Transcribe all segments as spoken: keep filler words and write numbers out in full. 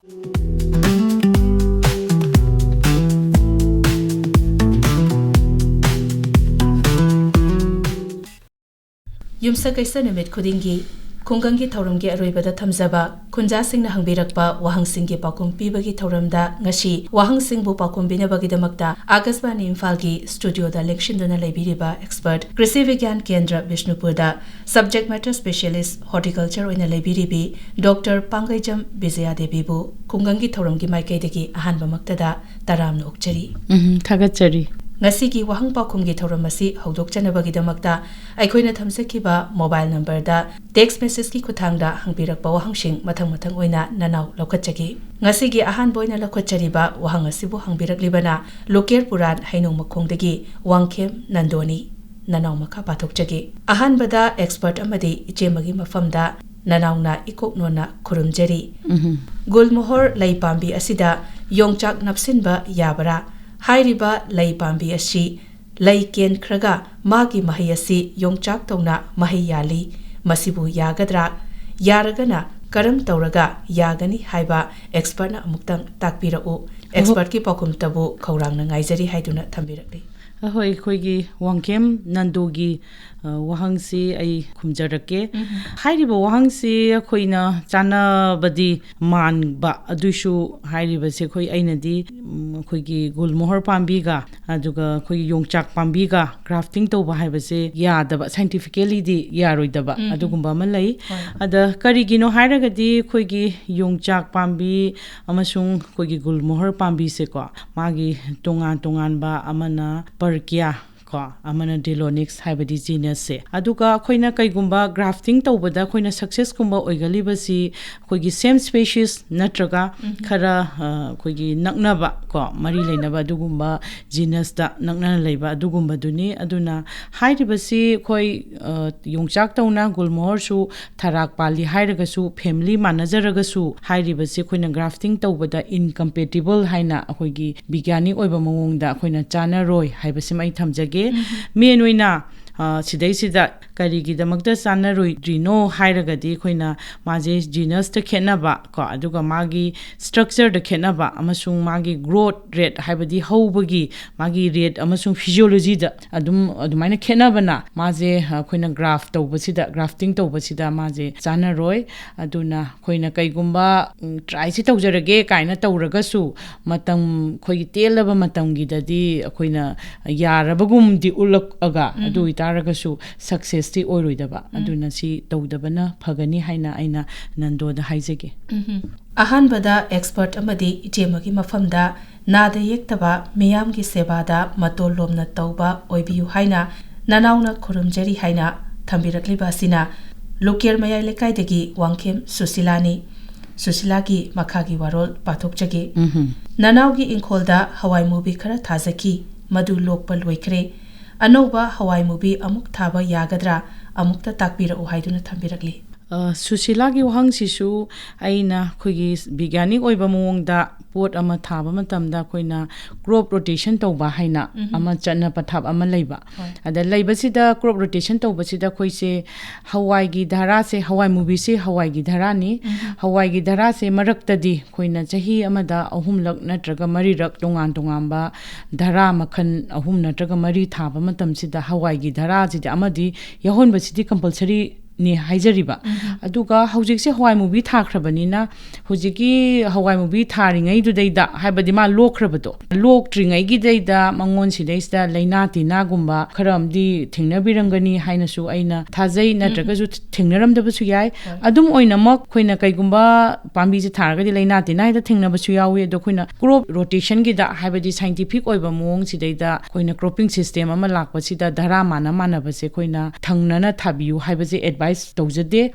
ꯌꯨꯝꯁꯀꯩꯁ ꯅꯨꯃꯤꯠ ꯈꯨꯗꯤꯡꯒꯤ ꯈꯨꯡꯒꯪꯒꯤ ꯊꯧꯔꯝꯒꯤ ꯑꯔꯣꯏꯕꯗ ꯊꯝꯖꯕ ꯈꯨꯟꯖꯥꯁꯤꯡꯅ ꯍꯪꯕꯤꯔꯛꯄ ꯋꯥꯍꯪꯁꯤꯡꯒꯤ ꯄꯥꯎꯈꯨꯝ ꯄꯤꯕꯒꯤ ꯊꯧꯔꯝꯗ ꯉꯁꯤ ꯋꯥꯍꯪꯁꯤꯡꯕꯨ ꯄꯥꯎꯈꯨꯝ ꯄꯤꯅꯕꯒꯤꯗꯃꯛꯇ ꯑꯀꯥꯁꯕꯥꯅꯤ ꯏꯝꯐꯥꯜꯒꯤ ꯁ꯭ꯇꯨꯗꯤꯑꯣꯗ ꯂꯦꯡꯁꯤꯟꯗꯨꯅ ꯂꯩꯕꯤꯔꯤꯕ ꯑꯦꯛꯁꯄꯔꯠ ꯀ꯭ꯔꯤꯁꯤ ꯕꯤꯒ꯭ꯌꯥꯟ ꯀꯦꯟꯗ꯭ꯔ ꯕꯤꯁꯅꯨꯄꯨꯔꯗ subject matter specialist horticulture ꯑꯣꯏꯅ ꯂꯩꯕꯤꯔꯤꯕꯤ ꯗꯣꯛꯇꯔ ꯄꯥꯡꯒꯩꯖꯝ ꯕꯤꯖꯌꯥ ꯗꯦꯕꯤꯕꯨ ꯈꯨꯡꯒꯪꯒꯤ ꯊꯧꯔꯝꯒꯤ ꯃꯥꯏꯀꯩꯗꯒꯤ ꯑꯍꯥꯟꯕꯃꯛꯇꯗ ꯇꯔꯥꯝꯅ ꯑꯣꯛꯆꯔꯤ꯫ ꯎꯝ, ꯊꯥꯒꯠꯆꯔꯤ꯫ ꯉꯁꯤꯒꯤ ꯋꯥꯍꯪ ꯄꯥꯎꯈꯨꯝꯒꯤ ꯊꯧꯔꯝ ꯑꯁꯤ ꯍꯧꯗꯣꯛꯆꯅꯕꯒꯤꯗꯃꯛꯇ ꯑꯩꯈꯣꯏꯅ ꯊꯝꯖꯈꯤꯕ ꯃꯣꯕꯥꯏꯜ ꯅꯝꯕꯔꯗ ꯇꯦꯛꯁ ꯃꯦꯁꯦꯖꯀꯤ ꯈꯨꯠꯊꯥꯡꯗ ꯍꯪꯕꯤꯔꯛꯄ ꯋꯥꯍꯪꯁꯤꯡ ꯃꯊꯪ ꯃꯊꯪ ꯑꯣꯏꯅ ꯅꯅꯥꯎ ꯂꯧꯈꯠꯆꯒꯦ꯫ ꯉꯁꯤꯒꯤ ꯑꯍꯥꯟꯕ ꯑꯣꯏꯅ ꯂꯧꯈꯠꯆꯔꯤꯕ ꯋꯥꯍꯪ ꯑꯁꯤꯕꯨ ꯍꯪꯕꯤꯔꯛꯂꯤꯕꯅ ꯂꯨꯀꯦꯔ ꯄꯨꯔꯥꯟ ꯍꯩꯅꯧ ꯃꯈꯣꯡꯗꯒꯤ ꯋꯥꯡꯈꯦꯝ ꯅꯟꯗꯣꯅꯤ꯫ ꯅꯅꯥꯎ ꯃꯈꯥ ꯄꯥꯊꯣꯛꯆꯒꯦ꯫ ꯑꯍꯥꯟꯕꯗ ꯑꯦꯛꯁꯄꯔꯠ ꯑꯃꯗꯤ ꯏꯆꯦꯃꯒꯤ ꯃꯐꯝꯗ ꯅꯅꯥꯎꯅ ꯏꯀꯣꯛ ꯅꯣꯟꯅ ꯈꯨꯔꯨꯝꯖꯔꯤ꯫ ꯎꯝ꯫ ꯒꯨꯜꯃꯣꯍꯣꯔ ꯂꯩ ꯄꯥꯝꯕꯤ ꯑꯁꯤꯗ ꯌꯣꯡꯆꯥꯛ ꯅꯞꯁꯤꯟꯕ ꯌꯥꯕꯔꯥ? ꯍꯥꯏꯔꯤꯕ ꯂꯩ ꯄꯥꯝꯕꯤ ꯑꯁꯤ ꯂꯩ ꯀꯦꯟꯈ꯭ꯔꯒ ꯃꯥꯒꯤ ꯃꯍꯩ ꯑꯁꯤ ꯌꯣꯡꯆꯥꯛ ꯇꯧꯅ ꯃꯍꯩ ꯌꯥꯜꯂꯤ꯫ ꯃꯁꯤꯕꯨ ꯌꯥꯒꯗ꯭ꯔꯥ? ꯌꯥꯔꯒꯅ ꯀꯔꯝ ꯇꯧꯔꯒ ꯌꯥꯒꯅꯤ ꯍꯥꯏꯕ ꯑꯦꯛꯁꯄꯔꯠꯅ ꯑꯃꯨꯛꯇꯪ ꯇꯥꯛꯄꯤꯔꯛꯎ꯫ ꯑꯦꯛꯁꯄꯔꯠꯀꯤ ꯄꯥꯎꯈꯨꯝꯇꯕꯨ ꯈꯧꯔꯥꯡꯅ ꯉꯥꯏꯖꯔꯤ ꯍꯥꯏꯗꯨꯅ ꯊꯝꯕꯤꯔꯛꯂꯤ꯫ ꯑꯍꯣꯏ, ꯑꯩꯈꯣꯏꯒꯤ ꯋꯥꯡꯈꯦꯝ ꯅꯟꯗꯨꯒꯤ, ꯑ, ꯋꯥꯍꯪꯁꯤ ꯑꯩ ꯈꯨꯝꯖꯔꯛꯀꯦ꯫ ꯍꯥꯏꯔꯤꯕ ꯋꯥꯍꯪꯁꯤ ꯑꯩꯈꯣꯏꯅ ꯆꯥꯟꯅꯕꯗꯤ ꯃꯥꯟꯕ, ꯑꯗꯨꯏꯁꯨ ꯍꯥꯏꯔꯤꯕꯁꯦ ꯑꯩꯈꯣꯏ, ꯑꯩꯅꯗꯤ, ꯎꯝ, ꯑꯩꯈꯣꯏꯒꯤ ꯒꯨꯜꯃꯣꯍꯣꯔ ꯄꯥꯝꯕꯤꯒ ꯑꯗꯨꯒ ꯑꯩꯈꯣꯏꯒꯤ ꯌꯣꯡꯆꯥꯛ ꯄꯥꯝꯕꯤꯒ grafting ꯇꯧꯕ ꯍꯥꯏꯕꯁꯦ ꯌꯥꯗꯕ, scientifically ꯗꯤ ꯌꯥꯔꯣꯏꯗꯕ ꯑꯗꯨꯒꯨꯝꯕ ꯑꯃ ꯂꯩ꯫ ꯑꯗ ꯀꯔꯤꯒꯤꯅꯣ ꯍꯥꯏꯔꯒꯗꯤ ꯑꯩꯈꯣꯏꯒꯤ ꯌꯣꯡꯆꯥꯛ ꯄꯥꯝꯕꯤ ꯑꯃꯁꯨꯡ ꯑꯩꯈꯣꯏꯒꯤ ꯒꯨꯜꯃꯣꯍꯣꯔ ꯄꯥꯝꯕꯤꯁꯦꯀꯣ, ꯃꯥꯒꯤ ꯇꯣꯉꯥꯟ ꯇꯣꯉꯥꯟꯕ, ꯑꯃꯅ ꯄꯔꯀꯤꯌꯥ ꯀꯣ, ꯑꯃꯅ ꯗꯤꯂꯣꯅꯤꯛꯁ ꯍꯥꯏꯕꯗꯤ genus ꯁꯦ꯫ ꯑꯗꯨꯒ ꯑꯩꯈꯣꯏꯅ ꯀꯩꯒꯨꯝꯕ grafting ꯇꯧꯕꯗ ꯑꯩꯈꯣꯏꯅ success ꯀꯨꯝꯕ ꯑꯣꯏꯒꯜꯂꯤꯕꯁꯤ ꯑꯩꯈꯣꯏꯒꯤ same species ꯅꯠꯇ꯭ꯔꯒ ꯈꯔ, ꯑ, ꯑꯩꯈꯣꯏꯒꯤ ꯅꯛꯅꯕ ꯀꯣ, ꯃꯔꯤ ꯂꯩꯅꯕ ꯑꯗꯨꯒꯨꯝꯕ genus ꯇ ꯅꯛꯅꯅ ꯂꯩꯕ ꯑꯗꯨꯒꯨꯝꯕꯗꯨꯅꯤ꯫ ꯑꯗꯨꯅ ꯍꯥꯏꯔꯤꯕꯁꯤ ꯑꯩꯈꯣꯏ, ꯑ, ꯌꯣꯡꯆꯥꯛ ꯇꯧꯅ ꯒꯨꯜꯃꯣꯍꯣꯔꯁꯨ ꯊꯔꯥꯛ ꯄꯥꯜꯂꯤ ꯍꯥꯏꯔꯒꯁꯨ, family ꯃꯥꯟꯅꯖꯔꯒꯁꯨ, ꯍꯥꯏꯔꯤꯕꯁꯤ ꯑꯩꯈꯣꯏꯅ grafting ꯇꯧꯕꯗ incompatible ꯍꯥꯏꯅ ꯑꯩꯈꯣꯏꯒꯤ ꯕꯤꯒ꯭ꯌꯥꯅꯤꯛ ꯑꯣꯏꯕ ꯃꯑꯣꯡꯗ ꯑꯩꯈꯣꯏꯅ ꯆꯥꯟꯅꯔꯣꯏ ꯍꯥꯏꯕꯁꯤꯃ ꯑꯩ ꯊꯝꯖꯒꯦ꯫ ꯃꯦꯟ ꯑꯣꯏꯅ ꯑ, ꯁꯤꯗꯩꯁꯤꯗ ꯀꯔꯤꯒꯤꯗꯃꯛꯇ ꯆꯥꯟꯅꯔꯣꯏꯗ꯭ꯔꯤꯅꯣ ꯍꯥꯏꯔꯒꯗꯤ, ꯑꯩꯈꯣꯏꯅ ꯃꯥꯁꯦ genusꯇ ꯈꯦꯠꯅꯕ ꯀꯣ, ꯑꯗꯨꯒ ꯃꯥꯒꯤ structureꯗ ꯈꯦꯠꯅꯕ, ꯑꯃꯁꯨꯡ ꯃꯥꯒꯤ growth rate, ꯍꯥꯏꯕꯗꯤ ꯍꯧꯕꯒꯤ ꯃꯥꯒꯤ rate ꯑꯃꯁꯨꯡ physiologyꯗ ꯑꯗꯨꯝ ꯑꯗꯨꯃꯥꯏꯅ ꯈꯦꯠꯅꯕꯅ ꯃꯥꯁꯦ, ꯑ, ꯑꯩꯈꯣꯏꯅ graft ꯇꯧꯕꯁꯤꯗ, grafting ꯇꯧꯕꯁꯤꯗ ꯃꯥꯁꯦ ꯆꯥꯟꯅꯔꯣꯏ꯫ ꯑꯗꯨꯅ ꯑꯩꯈꯣꯏꯅ ꯀꯩꯒꯨꯝꯕ, ꯎꯝ, tryꯁꯤ ꯇꯧꯖꯔꯒꯦ ꯀꯥꯏꯅ ꯇꯧꯔꯒꯁꯨ, ꯃꯇꯝ, ꯑꯩꯈꯣꯏꯒꯤ ꯇꯦꯜꯂꯕ ꯃꯇꯝꯒꯤꯗꯗꯤ ꯑꯩꯈꯣꯏꯅ ꯌꯥꯔꯕꯒꯨꯝꯗꯤ ꯎꯠꯂꯛꯑꯒ, ꯎꯝ꯫ ꯑꯗꯨ ꯑꯣꯏꯇꯥꯔꯒꯁꯨ successꯇꯤ ꯑꯣꯏꯔꯣꯏꯗꯕ꯫ ꯎꯝ꯫ ꯑꯗꯨꯅ ꯁꯤ ꯇꯧꯗꯕꯅ ꯐꯒꯅꯤ ꯍꯥꯏꯅ ꯑꯩꯅ ꯅꯟꯗꯣꯗ ꯍꯥꯏꯖꯒꯦ꯫ ꯎꯝ꯫ ꯑꯍꯥꯟꯕꯗ expert ꯑꯃꯗꯤ ꯏꯆꯦꯃꯒꯤ ꯃꯐꯝꯗ ꯅꯥꯗ ꯌꯦꯛꯇꯕ ꯃꯤꯌꯥꯝꯒꯤ ꯁꯦꯕꯥꯗ ꯃꯇꯣꯜ ꯂꯣꯝꯅ ꯇꯧꯕ ꯑꯣꯏꯕꯤꯌꯨ ꯍꯥꯏꯅ ꯅꯅꯥꯎꯅ ꯈꯨꯔꯨꯝꯖꯔꯤ ꯍꯥꯏꯅ ꯊꯝꯕꯤꯔꯛꯂꯤꯕ ꯑꯁꯤꯅ ꯂꯨꯀꯦꯔ ꯃꯌꯥꯏ ꯂꯩꯀꯥꯏꯗꯒꯤ ꯋꯥꯡꯈꯦꯝ ꯁꯨꯁꯤꯂꯥꯅꯤ꯫ ꯁꯨꯁꯤꯂꯥꯒꯤ ꯃꯈꯥꯒꯤ ꯋꯥꯔꯣꯜ ꯄꯥꯊꯣꯛꯆꯒꯦ꯫ ꯎꯝꯍꯨꯝ꯫ ꯅꯅꯥꯎꯒꯤ ꯏꯪꯈꯣꯜꯗ ꯍꯋꯥꯏ ꯃꯨꯕꯤ ꯈꯔ ꯊꯥꯖꯈꯤ, ꯃꯗꯨ ꯂꯣꯛꯄ ꯂꯣꯏꯈ꯭ꯔꯦ꯫ ꯑꯅꯧꯕ ꯍꯋꯥꯏ ꯃꯨꯕꯤ ꯑꯃꯨꯛ ꯊꯥꯕ ꯌꯥꯒꯗ꯭ꯔꯥ? ꯑꯃꯨꯛꯇ ꯇꯥꯛꯄꯤꯔꯛꯎ ꯍꯥꯏꯗꯨꯅ ꯊꯝꯕꯤꯔꯛꯂꯤ꯫ ꯑ, ꯁꯨꯁꯤꯂꯥꯒꯤ ꯋꯥꯍꯪꯁꯤꯁꯨ ꯑꯩꯅ ꯑꯩꯈꯣꯏꯒꯤ ꯕꯤꯒ꯭ꯌꯥꯅꯤꯛ ꯑꯣꯏꯕ ꯃꯑꯣꯡꯗ ꯄꯣꯠ ꯑꯃ ꯊꯥꯕ ꯃꯇꯝꯗ ꯑꯩꯈꯣꯏꯅ crop rotation ꯇꯧꯕ ꯍꯥꯏꯅ ꯎꯝꯍꯨꯝ꯫ ꯑꯃ ꯆꯠꯅ ꯄꯊꯥꯞ ꯑꯃ ꯂꯩꯕ꯫ ꯍꯣꯏ꯫ ꯑꯗ ꯂꯩꯕꯁꯤꯗ crop rotation ꯇꯧꯕꯁꯤꯗ ꯑꯩꯈꯣꯏꯁꯦ ꯍꯋꯥꯏꯒꯤ ꯙꯔꯥꯁꯦ, ꯍꯋꯥꯏ ꯃꯨꯕꯤꯁꯦ ꯍꯋꯥꯏꯒꯤ ꯙꯔꯥꯅꯤ꯫ ꯎꯝꯍꯨꯝ꯫ ꯍꯋꯥꯏꯒꯤ ꯙꯔꯥꯁꯦ ꯃꯔꯛꯇꯗꯤ ꯑꯩꯈꯣꯏꯅ ꯆꯍꯤ ꯑꯃꯗ ꯑꯍꯨꯝꯂꯛ ꯅꯠꯇ꯭ꯔꯒ ꯃꯔꯤꯔꯛ ꯇꯣꯉꯥꯟ ꯇꯣꯉꯥꯟꯕ ꯙꯔꯥ ꯃꯈꯜ ꯑꯍꯨꯝ ꯅꯠꯇ꯭ꯔꯒ ꯃꯔꯤ ꯊꯥꯕ ꯃꯇꯝꯁꯤꯗ ꯍꯋꯥꯏꯒꯤ ꯙꯔꯥꯁꯤꯗꯤ ꯑꯃꯗꯤ ꯌꯥꯎꯍꯟꯕꯁꯤꯗꯤ compulsory ꯅꯤ ꯍꯥꯏꯖꯔꯤꯕ꯫ ꯎꯝꯍꯨꯝ꯫ ꯑꯗꯨꯒ ꯍꯧꯖꯤꯛꯁꯦ ꯍꯋꯥꯏ ꯃꯨꯕꯤ ꯊꯥꯈ꯭ꯔꯕꯅꯤꯅ, ꯍꯧꯖꯤꯛꯀꯤ ꯍꯋꯥꯏ ꯃꯨꯕꯤ ꯊꯥꯔꯤꯉꯩꯗꯨꯗꯩꯗ, ꯍꯥꯏꯕꯗꯤ ꯃꯥ ꯂꯣꯛꯈ꯭ꯔꯕꯗꯣ, ꯂꯣꯛꯇ꯭ꯔꯤꯉꯩꯒꯤꯗꯩꯗ ꯃꯉꯣꯟꯁꯤꯗꯩꯁꯤꯗ ꯂꯥꯏꯅꯥ ꯇꯤꯟꯅꯥꯒꯨꯝꯕ ꯈꯔ ꯑꯃꯗꯤ ꯊꯦꯡꯅꯕꯤꯔꯝꯒꯅꯤ ꯍꯥꯏꯅꯁꯨ ꯑꯩꯅ ꯊꯥꯖꯩ, ꯎꯝ꯫ ꯅꯠꯇ꯭ꯔꯒꯁꯨ ꯊꯦꯡꯅꯔꯝꯗꯕꯁꯨ ꯌꯥꯏ꯫ ꯍꯣꯏ꯫ ꯑꯗꯨꯝ ꯑꯣꯏꯅꯃꯛ ꯑꯩꯈꯣꯏꯅ ꯀꯩꯒꯨꯝꯕ ꯄꯥꯝꯕꯤꯁꯦ ꯊꯥꯔꯒꯗꯤ ꯂꯥꯏꯅꯥ ꯇꯤꯟꯅꯥ ꯍꯦꯛꯇ ꯊꯦꯡꯅꯕꯁꯨ ꯌꯥꯎꯏ꯫ ꯑꯗꯣ ꯑꯩꯈꯣꯏꯅ crop rotationꯒꯤꯗ, ꯍꯥꯏꯕꯗꯤ scientific ꯑꯣꯏꯕ ꯃꯑꯣꯡꯁꯤꯗꯩꯗ ꯑꯩꯈꯣꯏꯅ cropping system ꯑꯃ ꯂꯥꯛꯄꯁꯤꯗ ꯙꯔꯥ ꯃꯥꯟꯅ ꯃꯥꯟꯅꯕꯁꯦ ꯑꯩꯈꯣꯏꯅ ꯊꯪꯅꯅ ꯊꯥꯕꯤꯌꯨ ꯍꯥꯏꯕꯁꯦ ꯑꯦꯗꯚꯥꯏꯁ ꯇꯧꯖꯗꯦ꯫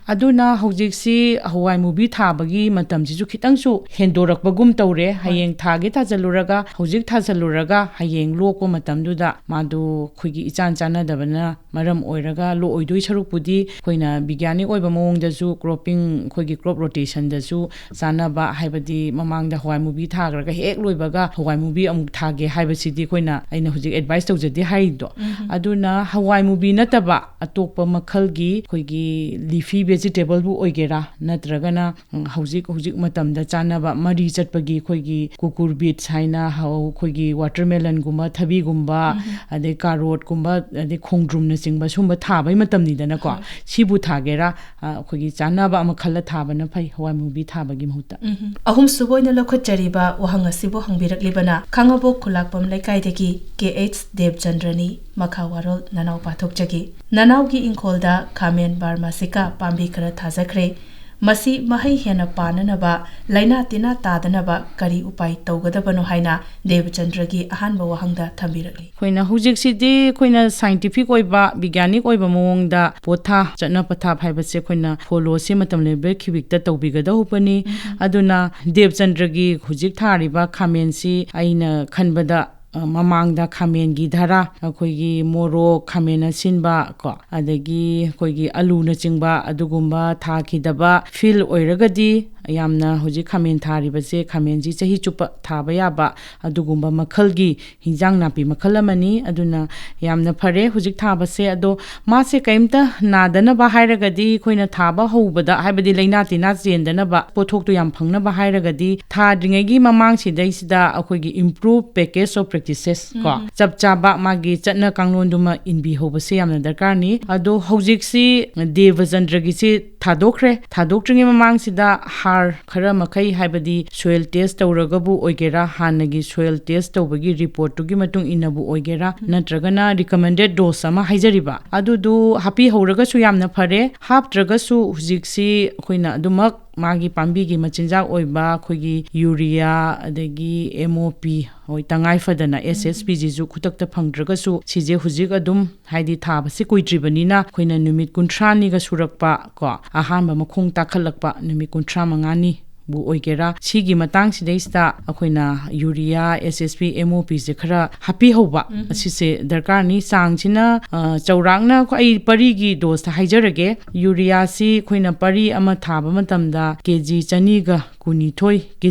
ꯑꯗꯨꯅ ꯍꯧꯖꯤꯛꯁꯤ ꯍꯋꯥꯏ ꯃꯨꯕꯤ ꯊꯥꯕꯒꯤ ꯃꯇꯝꯁꯤꯁꯨ ꯈꯤꯇꯪꯁꯨ ꯍꯦꯟꯗꯣꯔꯛꯄꯒꯨꯝ ꯇꯧꯔꯦ꯫ ꯍꯌꯦꯡ ꯊꯥꯒꯦ ꯊꯥꯖꯤꯜꯂꯨꯔꯒ, ꯍꯧꯖꯤꯛ ꯊꯥꯖꯤꯜꯂꯨꯔꯒ ꯍꯌꯦꯡ ꯂꯣꯛꯄ ꯃꯇꯝꯗꯨꯗ ꯃꯥꯗꯨ ꯑꯩꯈꯣꯏꯒꯤ ꯏꯆꯥꯟ ꯆꯥꯟꯅꯗꯕꯅ ꯃꯔꯝ ꯑꯣꯏꯔꯒ ꯂꯣꯛꯑꯣꯏꯗꯣꯏ ꯁꯔꯨꯛꯄꯨꯗꯤ ꯑꯩꯈꯣꯏꯅ ꯕꯤꯒ꯭ꯌꯥꯅꯤꯛ ꯑꯣꯏꯕ ꯃꯑꯣꯡꯗꯁꯨ ꯀ꯭ꯔꯣꯞꯄꯤꯡ, ꯑꯩꯈꯣꯏꯒꯤ ꯀ꯭ꯔꯣꯞ ꯔꯣꯇꯦꯁꯟꯗꯁꯨ ꯆꯥꯟꯅꯕ, ꯍꯥꯏꯕꯗꯤ ꯃꯃꯥꯡꯗ ꯍꯋꯥꯏ ꯃꯨꯕꯤ ꯊꯥꯈ꯭ꯔꯒ ꯍꯦꯛ ꯂꯣꯏꯕꯒ ꯍꯋꯥꯏ ꯃꯨꯕꯤ ꯑꯃꯨꯛ ꯊꯥꯒꯦ ꯍꯥꯏꯕꯁꯤꯗꯤ ꯑꯩꯈꯣꯏꯅ, ꯑꯩꯅ ꯍꯧꯖꯤꯛ ꯑꯦꯗꯚꯥꯏꯁ ꯇꯧꯖꯗꯦ ꯍꯥꯏꯔꯤꯗꯣ꯫ ꯑꯗꯨꯅ ꯍꯋꯥꯏ ꯃꯨꯕꯤ ꯅꯠꯇꯕ ꯑꯇꯣꯞꯄ ꯃꯈꯜꯒꯤ ꯑꯩꯈꯣꯏꯒꯤ ꯂꯤꯐꯤ ꯚꯦꯖꯤꯇꯦꯕꯜꯕꯨ ꯑꯣꯏꯒꯦꯔꯥ, ꯅꯠꯇ꯭ꯔꯒꯅ ꯎꯝ, ꯍꯧꯖꯤꯛ, ꯍꯧꯖꯤꯛ ꯃꯇꯝꯗ ꯆꯥꯅꯕ ꯃꯔꯤ ꯆꯠꯄꯒꯤ ꯑꯩꯈꯣꯏꯒꯤ ꯀꯨꯀꯨꯔ ꯕꯤꯠꯁ ꯍꯥꯏꯅ ꯍꯧ-, ꯑꯩꯈꯣꯏꯒꯤ ꯋꯥꯇꯔꯃꯦꯂꯟꯒꯨꯝꯕ, ꯊꯕꯤꯒꯨꯝꯕ, ꯑꯗꯩ ꯀꯥꯔꯣꯠꯀꯨꯝꯕ, ꯑꯗꯩ ꯈꯣꯡꯗ꯭ꯔꯨꯝꯅꯆꯤꯡꯕ ꯁꯨꯝꯕ ꯊꯥꯕꯒꯤ ꯃꯇꯝꯅꯤꯗꯅꯀꯣ꯫ ꯍꯣꯏ꯫ ꯁꯤꯕꯨ ꯊꯥꯒꯦꯔꯥ, ꯑ, ꯑꯩꯈꯣꯏꯒꯤ ꯆꯥꯅꯕ ꯑꯃ ꯈꯜꯂ ꯊꯥꯕꯅ ꯐꯩ ꯍꯋꯥꯏ ꯃꯨꯕꯤ ꯊꯥꯕꯒꯤ ꯃꯍꯨꯠꯇ꯫ ꯎꯝ꯫ ꯑꯍꯨꯝꯁꯨꯕ ꯑꯣꯏꯅ ꯂꯧꯈꯠꯆꯔꯤꯕ ꯋꯥꯍꯪ ꯑꯁꯤꯕꯨ ꯍꯪꯕꯤꯔꯛꯂꯤꯕꯅ ꯈꯥꯉꯕꯣꯛ ꯈꯨꯂꯥꯛꯄꯝ ꯂꯩꯀꯥꯏꯗꯒꯤ ꯀꯦ ꯑꯩꯆ ꯗꯦꯕꯆꯟꯗ꯭ꯔꯅꯤ꯫ ꯃꯈꯥ ꯋꯥꯔꯣꯜ ꯅꯅꯥꯎ ꯄꯥꯊꯣꯛꯆꯒꯦ꯫ ꯅꯅꯥꯎꯒꯤ ꯏꯪꯈꯣꯜꯗ ꯈꯥꯃꯦꯟ ꯕꯥꯔꯃꯥꯁꯤꯀꯥ ꯄꯥꯝꯕꯤ ꯈꯔ ꯊꯥꯖꯈ꯭ꯔꯦ꯫ ꯃꯁꯤ ꯃꯍꯩ ꯍꯦꯟꯅ ꯄꯥꯟꯅꯅꯕ, ꯂꯥꯏꯅꯥ ꯇꯤꯟꯅꯥ ꯇꯥꯗꯅꯕ ꯀꯔꯤ ꯎꯄꯥꯏ ꯇꯧꯒꯗꯕꯅꯣ ꯍꯥꯏꯅ ꯗꯦꯕꯆꯟꯗ꯭ꯔꯒꯤ ꯑꯍꯥꯟꯕ ꯋꯥꯍꯪꯗ ꯊꯝꯕꯤꯔꯛꯂꯤ꯫ ꯑꯩꯈꯣꯏꯅ ꯍꯧꯖꯤꯛꯁꯤꯗꯤ ꯑꯩꯈꯣꯏꯅ ꯁꯥꯏꯟꯇꯤꯐꯤꯛ ꯑꯣꯏꯕ, ꯕꯤꯒ꯭ꯌꯥꯅꯤꯛ ꯑꯣꯏꯕ ꯃꯑꯣꯡꯗ ꯄꯣꯊꯥ, ꯆꯠꯅ ꯄꯊꯥꯞ ꯍꯥꯏꯕꯁꯦ ꯑꯩꯈꯣꯏꯅ ꯐꯣꯂꯣꯁꯤ ꯃꯇꯝ ꯂꯦꯟꯕ ꯈꯤꯕꯤꯛꯇ ꯇꯧꯕꯤꯒꯗꯧꯕꯅꯤ꯫ ꯑꯗꯨꯅ ꯗꯦꯕꯆꯟꯗ꯭ꯔꯒꯤ ꯍꯧꯖꯤꯛ ꯊꯥꯔꯤꯕ ꯈꯥꯃꯦꯟꯁꯤ ꯑꯩꯅ ꯈꯟꯕꯗ ꯑ, ꯃꯃꯥꯡꯗ ꯈꯥꯃꯦꯟꯒꯤ ꯙꯔꯥ, ꯑꯩꯈꯣꯏꯒꯤ ꯃꯣꯔꯣꯛ, ꯈꯥꯃꯦꯟ ꯑꯁꯤꯟꯕ ꯀꯣ, ꯑꯗꯒꯤ ꯑꯩꯈꯣꯏꯒꯤ ꯑꯂꯨꯅꯆꯤꯡꯕ ꯑꯗꯨꯒꯨꯝꯕ ꯊꯥꯈꯤꯗꯕ ꯐꯤꯜ ꯑꯣꯏꯔꯒꯗꯤ ꯌꯥꯝꯅ ꯍꯧꯖꯤꯛ ꯈꯥꯃꯦꯟ ꯊꯥꯔꯤꯕꯁꯦ, ꯈꯥꯃꯦꯟꯁꯤ ꯆꯍꯤ ꯆꯨꯞꯄ ꯊꯥꯕ ꯌꯥꯕ ꯑꯗꯨꯒꯨꯝꯕ ꯃꯈꯜꯒꯤ ꯍꯤꯟꯖꯥꯡ ꯅꯥꯄꯤ ꯃꯈꯜ ꯑꯃꯅꯤ꯫ ꯑꯗꯨꯅ ꯌꯥꯝꯅ ꯐꯔꯦ ꯍꯧꯖꯤꯛ ꯊꯥꯕꯁꯦ꯫ ꯑꯗꯣ ꯃꯥꯁꯦ ꯀꯔꯤꯝꯇ ꯅꯥꯗꯅꯕ ꯍꯥꯏꯔꯒꯗꯤ, ꯑꯩꯈꯣꯏꯅ ꯊꯥꯕ ꯍꯧꯕꯗ, ꯍꯥꯏꯕꯗꯤ ꯂꯥꯏꯅꯥ ꯇꯤꯟꯅꯥ ꯆꯦꯟꯗꯅꯕ, ꯄꯣꯠꯊꯣꯛꯇꯣ ꯌꯥꯝ ꯐꯪꯅꯕ ꯍꯥꯏꯔꯒꯗꯤ, ꯊꯥꯗ꯭ꯔꯤꯉꯩꯒꯤ ꯃꯃꯥꯡꯁꯤꯗꯩꯁꯤꯗ ꯑꯩꯈꯣꯏꯒꯤ improve package of practices ꯀꯣ, ꯎꯝ꯫ ꯆꯞ ꯆꯥꯕ ꯃꯥꯒꯤ ꯆꯠꯅ ꯀꯥꯡꯂꯣꯟꯗꯨꯃ ꯏꯟꯕꯤꯍꯧꯕꯁꯦ ꯌꯥꯝꯅ ꯗꯔꯀꯥꯔꯅꯤ꯫ ꯑꯗꯣ ꯍꯧꯖꯤꯛꯁꯤ ꯗꯦꯕꯆꯟꯗ꯭ꯔꯒꯤꯁꯤ ꯊꯥꯗꯣꯛꯈ꯭ꯔꯦ꯫ ꯊꯥꯗꯣꯛꯇ꯭ꯔꯤꯉꯩ ꯃꯃꯥꯡꯁꯤꯗ ꯍꯥꯔ ꯈꯔ ꯃꯈꯩ, ꯍꯥꯏꯕꯗꯤ soil test ꯇꯧꯔꯒꯕꯨ ꯑꯣꯏꯒꯦꯔꯥ, ꯍꯥꯟꯅꯒꯤ soil test ꯇꯧꯕꯒꯤ ꯔꯤꯄꯣꯔꯠꯇꯨꯒꯤ ꯃꯇꯨꯡ ꯏꯟꯅꯕꯨ ꯑꯣꯏꯒꯦꯔꯥ, ꯎꯝ꯫ ꯅꯠꯇ꯭ꯔꯒꯅ recommended dose ꯑꯃ ꯍꯥꯏꯖꯔꯤꯕ, ꯑꯗꯨꯗꯨ ꯍꯥꯞꯄꯤꯍꯧꯔꯒꯁꯨ ꯌꯥꯝꯅ ꯐꯔꯦ꯫ ꯍꯥꯞꯇ꯭ꯔꯒꯁꯨ ꯍꯧꯖꯤꯛꯁꯤ ꯑꯩꯈꯣꯏꯅ ꯑꯗꯨꯃꯛ ꯃꯥꯒꯤ ꯄꯥꯝꯕꯤꯒꯤ ꯃꯆꯤꯟꯖꯥꯛ ꯑꯣꯏꯕ ꯑꯩꯈꯣꯏꯒꯤ ꯌꯨꯔꯤꯌꯥ, ꯑꯗꯒꯤ ꯑꯦꯝ ꯑꯣ ꯄꯤ, ꯍꯣꯏ, ꯇꯉꯥꯏ ꯐꯗꯅ ꯑꯦꯁ ꯑꯦꯁ ꯄꯤꯁꯤꯁꯨ ꯈꯨꯗꯛꯇ ꯐꯪꯗ꯭ꯔꯒꯁꯨ, ꯁꯤꯁꯦ ꯍꯧꯖꯤꯛ ꯑꯗꯨꯝ, ꯍꯥꯏꯗꯤ, ꯊꯥꯕꯁꯤ ꯀꯨꯏꯗ꯭ꯔꯤꯕꯅꯤꯅ, ꯑꯩꯈꯣꯏꯅ ꯅꯨꯃꯤꯠ ꯀꯨꯟꯊ꯭ꯔꯥꯅꯤꯒ ꯁꯨꯔꯛꯄ ꯀꯣ, ꯑꯍꯥꯟꯕ ꯃꯈꯣꯡ ꯇꯥꯈꯠꯂꯛꯄ ꯅꯨꯃꯤꯠ ꯀꯨꯟꯊ꯭ꯔꯥ ꯃꯉꯥꯅꯤ ꯕꯨ ꯑꯣꯏꯒꯦꯔꯥ, ꯁꯤꯒꯤ ꯃꯇꯥꯡꯁꯤꯗꯩꯁꯤꯗ ꯑꯩꯈꯣꯏꯅ ꯌꯨꯔꯤꯌꯥ, ꯑꯦꯁ ꯑꯦꯁ ꯄꯤ, ꯑꯦꯝ ꯑꯣ ꯄꯤꯁꯦ ꯈꯔ ꯍꯥꯞꯄꯤꯍꯧꯕ, ꯑꯁꯤꯁꯦ ꯗꯔꯀꯥꯔꯅꯤ꯫ ꯆꯥꯡꯁꯤꯅ, ꯑ, ꯆꯥꯎꯔꯥꯛꯅ ꯑꯩꯈꯣꯏ, ꯑꯩ ꯄꯔꯤꯒꯤ ꯗꯣꯁꯇ ꯍꯥꯏꯖꯔꯒꯦ꯫ ꯌꯨꯔꯤꯌꯥꯁꯤ ꯑꯩꯈꯣꯏꯅ ꯄꯔꯤ ꯑꯃ ꯊꯥꯕ ꯃꯇꯝꯗ ꯀꯦ ꯖꯤ ꯆꯅꯤꯒ ꯀꯨꯟꯅꯤꯊꯣꯏ ꯀꯦ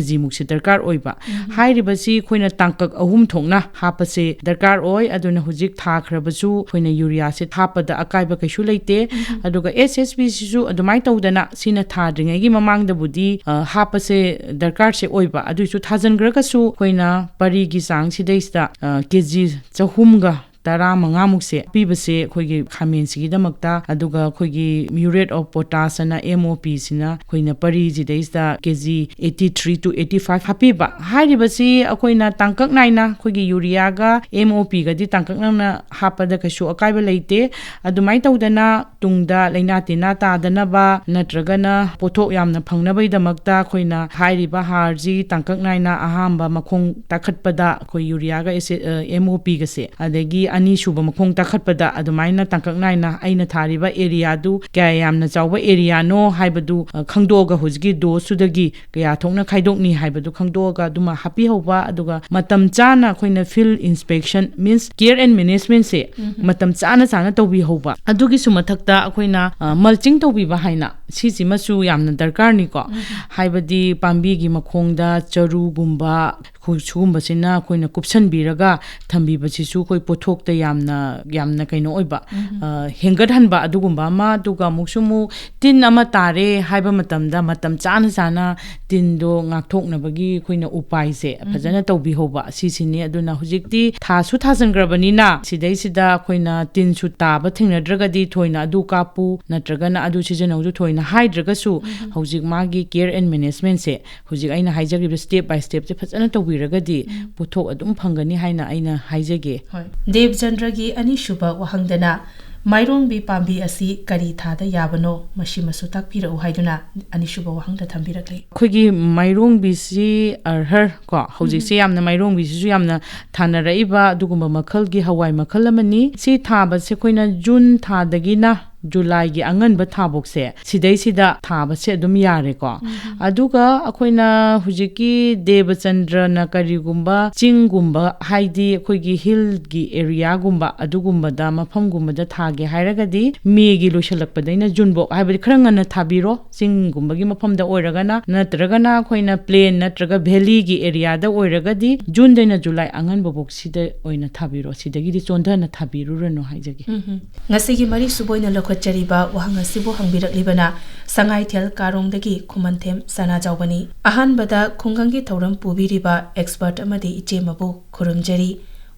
ꯖꯤ ꯃꯨꯛꯁꯦ ꯗꯔꯀꯥꯔ ꯑꯣꯏꯕ꯫ ꯍꯥꯏꯔꯤꯕꯁꯤ ꯑꯩꯈꯣꯏꯅ ꯇꯥꯡꯀꯛ ꯑꯍꯨꯝ ꯊꯣꯛꯅ ꯍꯥꯞꯄꯁꯦ ꯗꯔꯀꯥꯔ ꯑꯣꯏ꯫ ꯑꯗꯨꯅ ꯍꯧꯖꯤꯛ ꯊꯥꯈ꯭ꯔꯕꯁꯨ ꯑꯩꯈꯣꯏꯅ ꯌꯨꯔꯤꯌꯥꯁꯦ ꯍꯥꯞꯄꯗ ꯑꯀꯥꯏꯕ ꯀꯩꯁꯨ ꯂꯩꯇꯦ꯫ ꯑꯗꯨꯒ ꯑꯦꯁ ꯑꯦꯁ ꯄꯤꯁꯤꯁꯨ ꯑꯗꯨꯃꯥꯏꯅ ꯇꯧꯗꯅ, ꯁꯤꯅ ꯊꯥꯗ꯭ꯔꯤꯉꯩꯒꯤ ꯃꯃꯥꯡꯗꯕꯨꯗꯤ, ꯑ, ꯍꯥꯞꯄꯁꯦ ꯗꯔꯀꯥꯔꯁꯦ ꯑꯣꯏꯕ꯫ ꯑꯗꯨꯏꯁꯨ ꯊꯥꯖꯤꯟꯈ꯭ꯔꯒꯁꯨ ꯑꯩꯈꯣꯏꯅ ꯄꯔꯤꯒꯤ ꯆꯥꯡꯁꯤꯗꯩꯁꯤꯗ, ꯑ, ꯀꯦ ꯖꯤ ꯆꯍꯨꯝꯒ ꯇꯔꯥꯃꯉꯥꯃꯨꯛꯁꯦ ꯄꯤꯕꯁꯦ ꯑꯩꯈꯣꯏꯒꯤ ꯈꯥꯃꯦꯟꯁꯤꯒꯤꯗꯃꯛꯇ, ꯑꯗꯨꯒ ꯑꯩꯈꯣꯏꯒꯤ ꯃ꯭ꯌꯨꯔꯦꯠ ꯑꯣꯐ ꯄꯣꯇꯥꯁ ꯑꯅ, ꯑꯦꯝ ꯑꯣ ꯄꯤ ꯁꯤꯅ ꯑꯩꯈꯣꯏꯅ ꯄꯔꯤꯁꯤꯗꯩꯁꯤꯗ ꯀꯦ G eighty three to eighty five ꯍꯥꯞꯄꯤꯕ꯫ ꯍꯥꯏꯔꯤꯕꯁꯤ ꯑꯩꯈꯣꯏꯅ ꯇꯥꯡꯀꯛ ꯅꯥꯏꯅ ꯑꯩꯈꯣꯏꯒꯤ ꯌꯨꯔꯤꯌꯥꯒ ꯑꯦꯝ ꯑꯣ ꯄꯤꯒꯗꯤ ꯇꯥꯡꯀꯛ ꯅꯥꯏꯅ ꯍꯥꯞꯄꯗ ꯀꯩꯁꯨ ꯑꯀꯥꯏꯕ ꯂꯩꯇꯦ꯫ ꯑꯗꯨꯃꯥꯏꯅ ꯇꯧꯗꯅ ꯇꯨꯡꯗ ꯂꯩꯅꯥ ꯇꯤꯟꯅꯥ ꯇꯥꯗꯅꯕ ꯅꯠꯇ꯭ꯔꯒꯅ ꯄꯣꯠꯊꯣꯛ ꯌꯥꯝꯅ ꯐꯪꯅꯕꯒꯤꯗꯃꯛꯇ ꯑꯩꯈꯣꯏꯅ ꯍꯥꯏꯔꯤꯕ ꯍꯥꯔꯁꯤ ꯇꯥꯡꯀꯛ ꯅꯥꯏꯅ ꯑꯍꯥꯟꯕ ꯃꯈꯣꯡ ꯇꯥꯈꯠꯄꯗ ꯑꯩꯈꯣꯏ ꯌꯨꯔꯤꯌꯥꯒ ꯑꯦꯁꯤ-, ꯑ, ꯑꯦꯝ ꯑꯣ ꯄꯤꯒꯁꯦ, ꯑꯗꯒꯤ ꯑꯅꯤꯁꯨꯕ ꯃꯈꯣꯡ ꯇꯥꯈꯠꯄꯗ ꯑꯗꯨꯃꯥꯏꯅ ꯇꯥꯡꯀꯛ ꯅꯥꯏꯅ ꯑꯩꯅ ꯊꯥꯔꯤꯕ ꯑꯦꯔꯤꯌꯥꯗꯨ ꯀꯌꯥ ꯌꯥꯝꯅ ꯆꯥꯎꯕ ꯑꯦꯔꯤꯌꯥꯅꯣ ꯍꯥꯏꯕꯗꯨ, ꯑ, ꯈꯪꯗꯣꯛꯑꯒ ꯍꯧꯖꯤꯛꯀꯤ ꯗꯣꯁꯇꯨꯗꯒꯤ ꯀꯌꯥ ꯊꯣꯛꯅ ꯈꯥꯏꯗꯣꯛꯅꯤ ꯍꯥꯏꯕꯗꯨ ꯈꯪꯗꯣꯛꯑꯒ ꯑꯗꯨꯃ ꯍꯥꯞꯄꯤꯍꯧꯕ, ꯑꯗꯨꯒ ꯃꯇꯝ ꯆꯥꯅ ꯑꯩꯈꯣꯏꯅ field inspection, means care and managementꯁꯦ ꯃꯇꯝ ꯆꯥꯅ ꯆꯥꯅ ꯇꯧꯕꯤꯍꯧꯕ꯫ ꯑꯗꯨꯒꯤꯁꯨ ꯃꯊꯛꯇ ꯑꯩꯈꯣꯏꯅ, ꯑ, mulching ꯇꯧꯕꯤꯕ ꯍꯥꯏꯅ ꯁꯤꯁꯤꯃꯁꯨ ꯌꯥꯝꯅ ꯗꯔꯀꯥꯔꯅꯤꯀꯣ꯫ ꯍꯥꯏꯕꯗꯤ ꯄꯥꯝꯕꯤꯒꯤ ꯃꯈꯣꯡꯗ ꯆꯔꯨꯒꯨꯝꯕ, ꯈꯨ-, ꯁꯤꯒꯨꯝꯕꯁꯤꯅ ꯑꯩꯈꯣꯏꯅ ꯀꯨꯞꯁꯟꯕꯤꯔꯒ ꯊꯝꯕꯤꯕꯁꯤꯁꯨ ꯑꯩꯈꯣꯏ ꯄꯣꯠꯊꯣꯛꯇ ꯌꯥꯝꯅ, ꯌꯥꯝꯅ ꯀꯩꯅꯣ ꯑꯣꯏꯕ, ꯑ, ꯍꯦꯟꯒꯠꯍꯟꯕ ꯑꯗꯨꯒꯨꯝꯕ ꯑꯃ꯫ ꯑꯗꯨꯒ ꯑꯃꯨꯛꯁꯨ ꯑꯃꯨꯛ ꯇꯤꯟ ꯑꯃ ꯇꯥꯔꯦ ꯍꯥꯏꯕ ꯃꯇꯝꯗ ꯃꯇꯝ ꯆꯥꯅ ꯆꯥꯅ ꯇꯤꯟꯗꯣ ꯉꯥꯛꯊꯣꯛꯅꯕꯒꯤ ꯑꯩꯈꯣꯏꯅ ꯎꯄꯥꯏꯁꯦ ꯐꯖꯅ ꯇꯧꯕꯤꯍꯧꯕ ꯑꯁꯤꯁꯤꯅꯤ꯫ ꯑꯗꯨꯅ ꯍꯧꯖꯤꯛꯇꯤ ꯊꯥꯁꯨ ꯊꯥꯖꯤꯟꯈ꯭ꯔꯕꯅꯤꯅ ꯁꯤꯗꯩꯁꯤꯗ ꯑꯩꯈꯣꯏꯅ ꯇꯤꯟꯁꯨ ꯇꯥꯕ ꯊꯦꯡꯅꯗ꯭ꯔꯒꯗꯤ ꯊꯣꯏꯅ ꯑꯗꯨ ꯀꯥꯞꯄꯨ ꯅꯠꯇ꯭ꯔꯒꯅ ꯑꯗꯨ ꯁꯤꯖꯤꯟꯅꯧꯁꯨ ꯊꯣꯏꯅ ꯍꯥꯏꯗ꯭ꯔꯒꯁꯨ, ꯍꯧꯖꯤꯛ ꯃꯥꯒꯤ care and managementꯁꯦ ꯍꯧꯖꯤꯛ ꯑꯩꯅ ꯍꯥꯏꯖꯈꯤꯕ step by stepꯁꯦ ꯐꯖꯅ ꯇꯧꯕꯤꯔꯒꯗꯤ ꯄꯣꯠꯊꯣꯛ ꯑꯗꯨꯝ ꯐꯪꯒꯅꯤ ꯍꯥꯏꯅ ꯑꯩꯅ ꯍꯥꯏꯖꯒꯦ꯫ ꯍꯣꯏ꯫ ꯗꯦꯕꯆꯟꯗ꯭ꯔꯒꯤ ꯑꯅꯤꯁꯨꯕ ꯋꯥꯍꯪꯗꯅ, ꯃꯥꯏꯔꯣꯡꯕꯤ ꯄꯥꯝꯕꯤ ꯑꯁꯤ ꯀꯔꯤ ꯊꯥꯗ ꯌꯥꯕꯅꯣ, ꯃꯁꯤꯃꯁꯨ ꯇꯥꯛꯄꯤꯔꯛꯎ ꯍꯥꯏꯗꯨꯅ ꯑꯅꯤꯁꯨꯕ ꯋꯥꯍꯪꯗ ꯊꯝꯕꯤꯔꯛꯂꯤ꯫ ꯑꯩꯈꯣꯏꯒꯤ ꯃꯥꯏꯔꯣꯡꯕꯤꯁꯤ ꯑꯔꯍꯔ ꯀꯣ, ꯍꯧꯖꯤꯛꯁꯦ ꯌꯥꯝꯅ ꯃꯥꯏꯔꯣꯡꯕꯤꯁꯤꯁꯨ ꯌꯥꯝꯅ ꯊꯥꯅꯔꯛꯏꯕ ꯑꯗꯨꯒꯨꯝꯕ ꯃꯈꯜꯒꯤ ꯍꯋꯥꯏ ꯃꯈꯜ ꯑꯃꯅꯤ꯫ ꯁꯤ ꯊꯥꯕꯁꯦ ꯑꯩꯈꯣꯏꯅ ꯖꯨꯟ ꯊꯥꯗꯒꯤꯅ ꯖꯨꯂꯥꯏꯒꯤ ꯑꯉꯟꯕ ꯊꯥꯕꯣꯛꯁꯦ, ꯁꯤꯗꯩꯁꯤꯗ ꯊꯥꯕꯁꯦ ꯑꯗꯨꯝ ꯌꯥꯔꯦꯀꯣ꯫ ꯑꯗꯨꯒ ꯑꯩꯈꯣꯏꯅ ꯍꯧꯖꯤꯛꯀꯤ ꯗꯦꯕꯆꯟꯗ꯭ꯔꯅ ꯀꯔꯤꯒꯨꯝꯕ ꯆꯤꯡꯒꯨꯝꯕ, ꯍꯥꯏꯗꯤ ꯑꯩꯈꯣꯏꯒꯤ ꯍꯤꯜꯒꯤ ꯑꯦꯔꯤꯌꯥꯒꯨꯝꯕ, ꯑꯗꯨꯒꯨꯝꯕꯗ, ꯃꯐꯝꯒꯨꯝꯕꯗ ꯊꯥꯒꯦ ꯍꯥꯏꯔꯒꯗꯤ ꯃꯦꯒꯤ ꯂꯣꯏꯁꯤꯜꯂꯛꯄꯗꯩꯅ ꯖꯨꯟꯕꯣꯛ, ꯍꯥꯏꯕꯗꯤ ꯈꯔ ꯉꯟꯅ ꯊꯥꯕꯤꯔꯣ꯫ ꯆꯤꯡꯒꯨꯝꯕꯒꯤ ꯃꯐꯝꯗ ꯑꯣꯏꯔꯒꯅ, ꯅꯠꯇ꯭ꯔꯒꯅ ꯑꯩꯈꯣꯏꯅ ꯄ꯭ꯂꯦꯟ ꯅꯠꯇ꯭ꯔꯒ ꯚꯦꯂꯤꯒꯤ ꯑꯦꯔꯤꯌꯥꯗ ꯑꯣꯏꯔꯒꯗꯤ ꯖꯨꯟꯗꯩꯅ ꯖꯨꯂꯥꯏ ꯑꯉꯟꯕꯕꯣꯛꯁꯤꯗ ꯑꯣꯏꯅ ꯊꯥꯕꯤꯔꯣ, ꯁꯤꯗꯒꯤꯗꯤ ꯆꯣꯟꯊꯅ ꯊꯥꯕꯤꯔꯨꯔꯅꯨ ꯍꯥꯏꯖꯒꯦ꯫ ꯎꯝꯍꯨꯝ꯫ ꯉꯁꯤꯒꯤ ꯃꯔꯤꯁꯨꯕ ꯑꯣꯏꯅ ꯂꯧꯈꯠꯆꯔꯤꯕ ꯋꯥꯍꯪ ꯑꯁꯤꯕꯨ ꯍꯪꯕꯤꯔꯛꯂꯤꯕꯅ ꯁꯉꯥꯏꯊꯦꯜ ꯀꯥꯔꯣꯡꯗꯒꯤ ꯈꯨꯃꯟꯊꯦꯝ ꯁꯅꯥꯖꯥꯎꯕꯅꯤ꯫ ꯑꯍꯥꯟꯕꯗ ꯈꯨꯡꯒꯪꯒꯤ ꯊꯧꯔꯝ ꯄꯨꯕꯤꯔꯤꯕ ꯑꯦꯛꯁꯄꯔꯠ ꯑꯃꯗꯤ ꯏꯆꯦꯃꯕꯨ ꯈꯨꯔꯨꯝꯖꯔꯤ꯫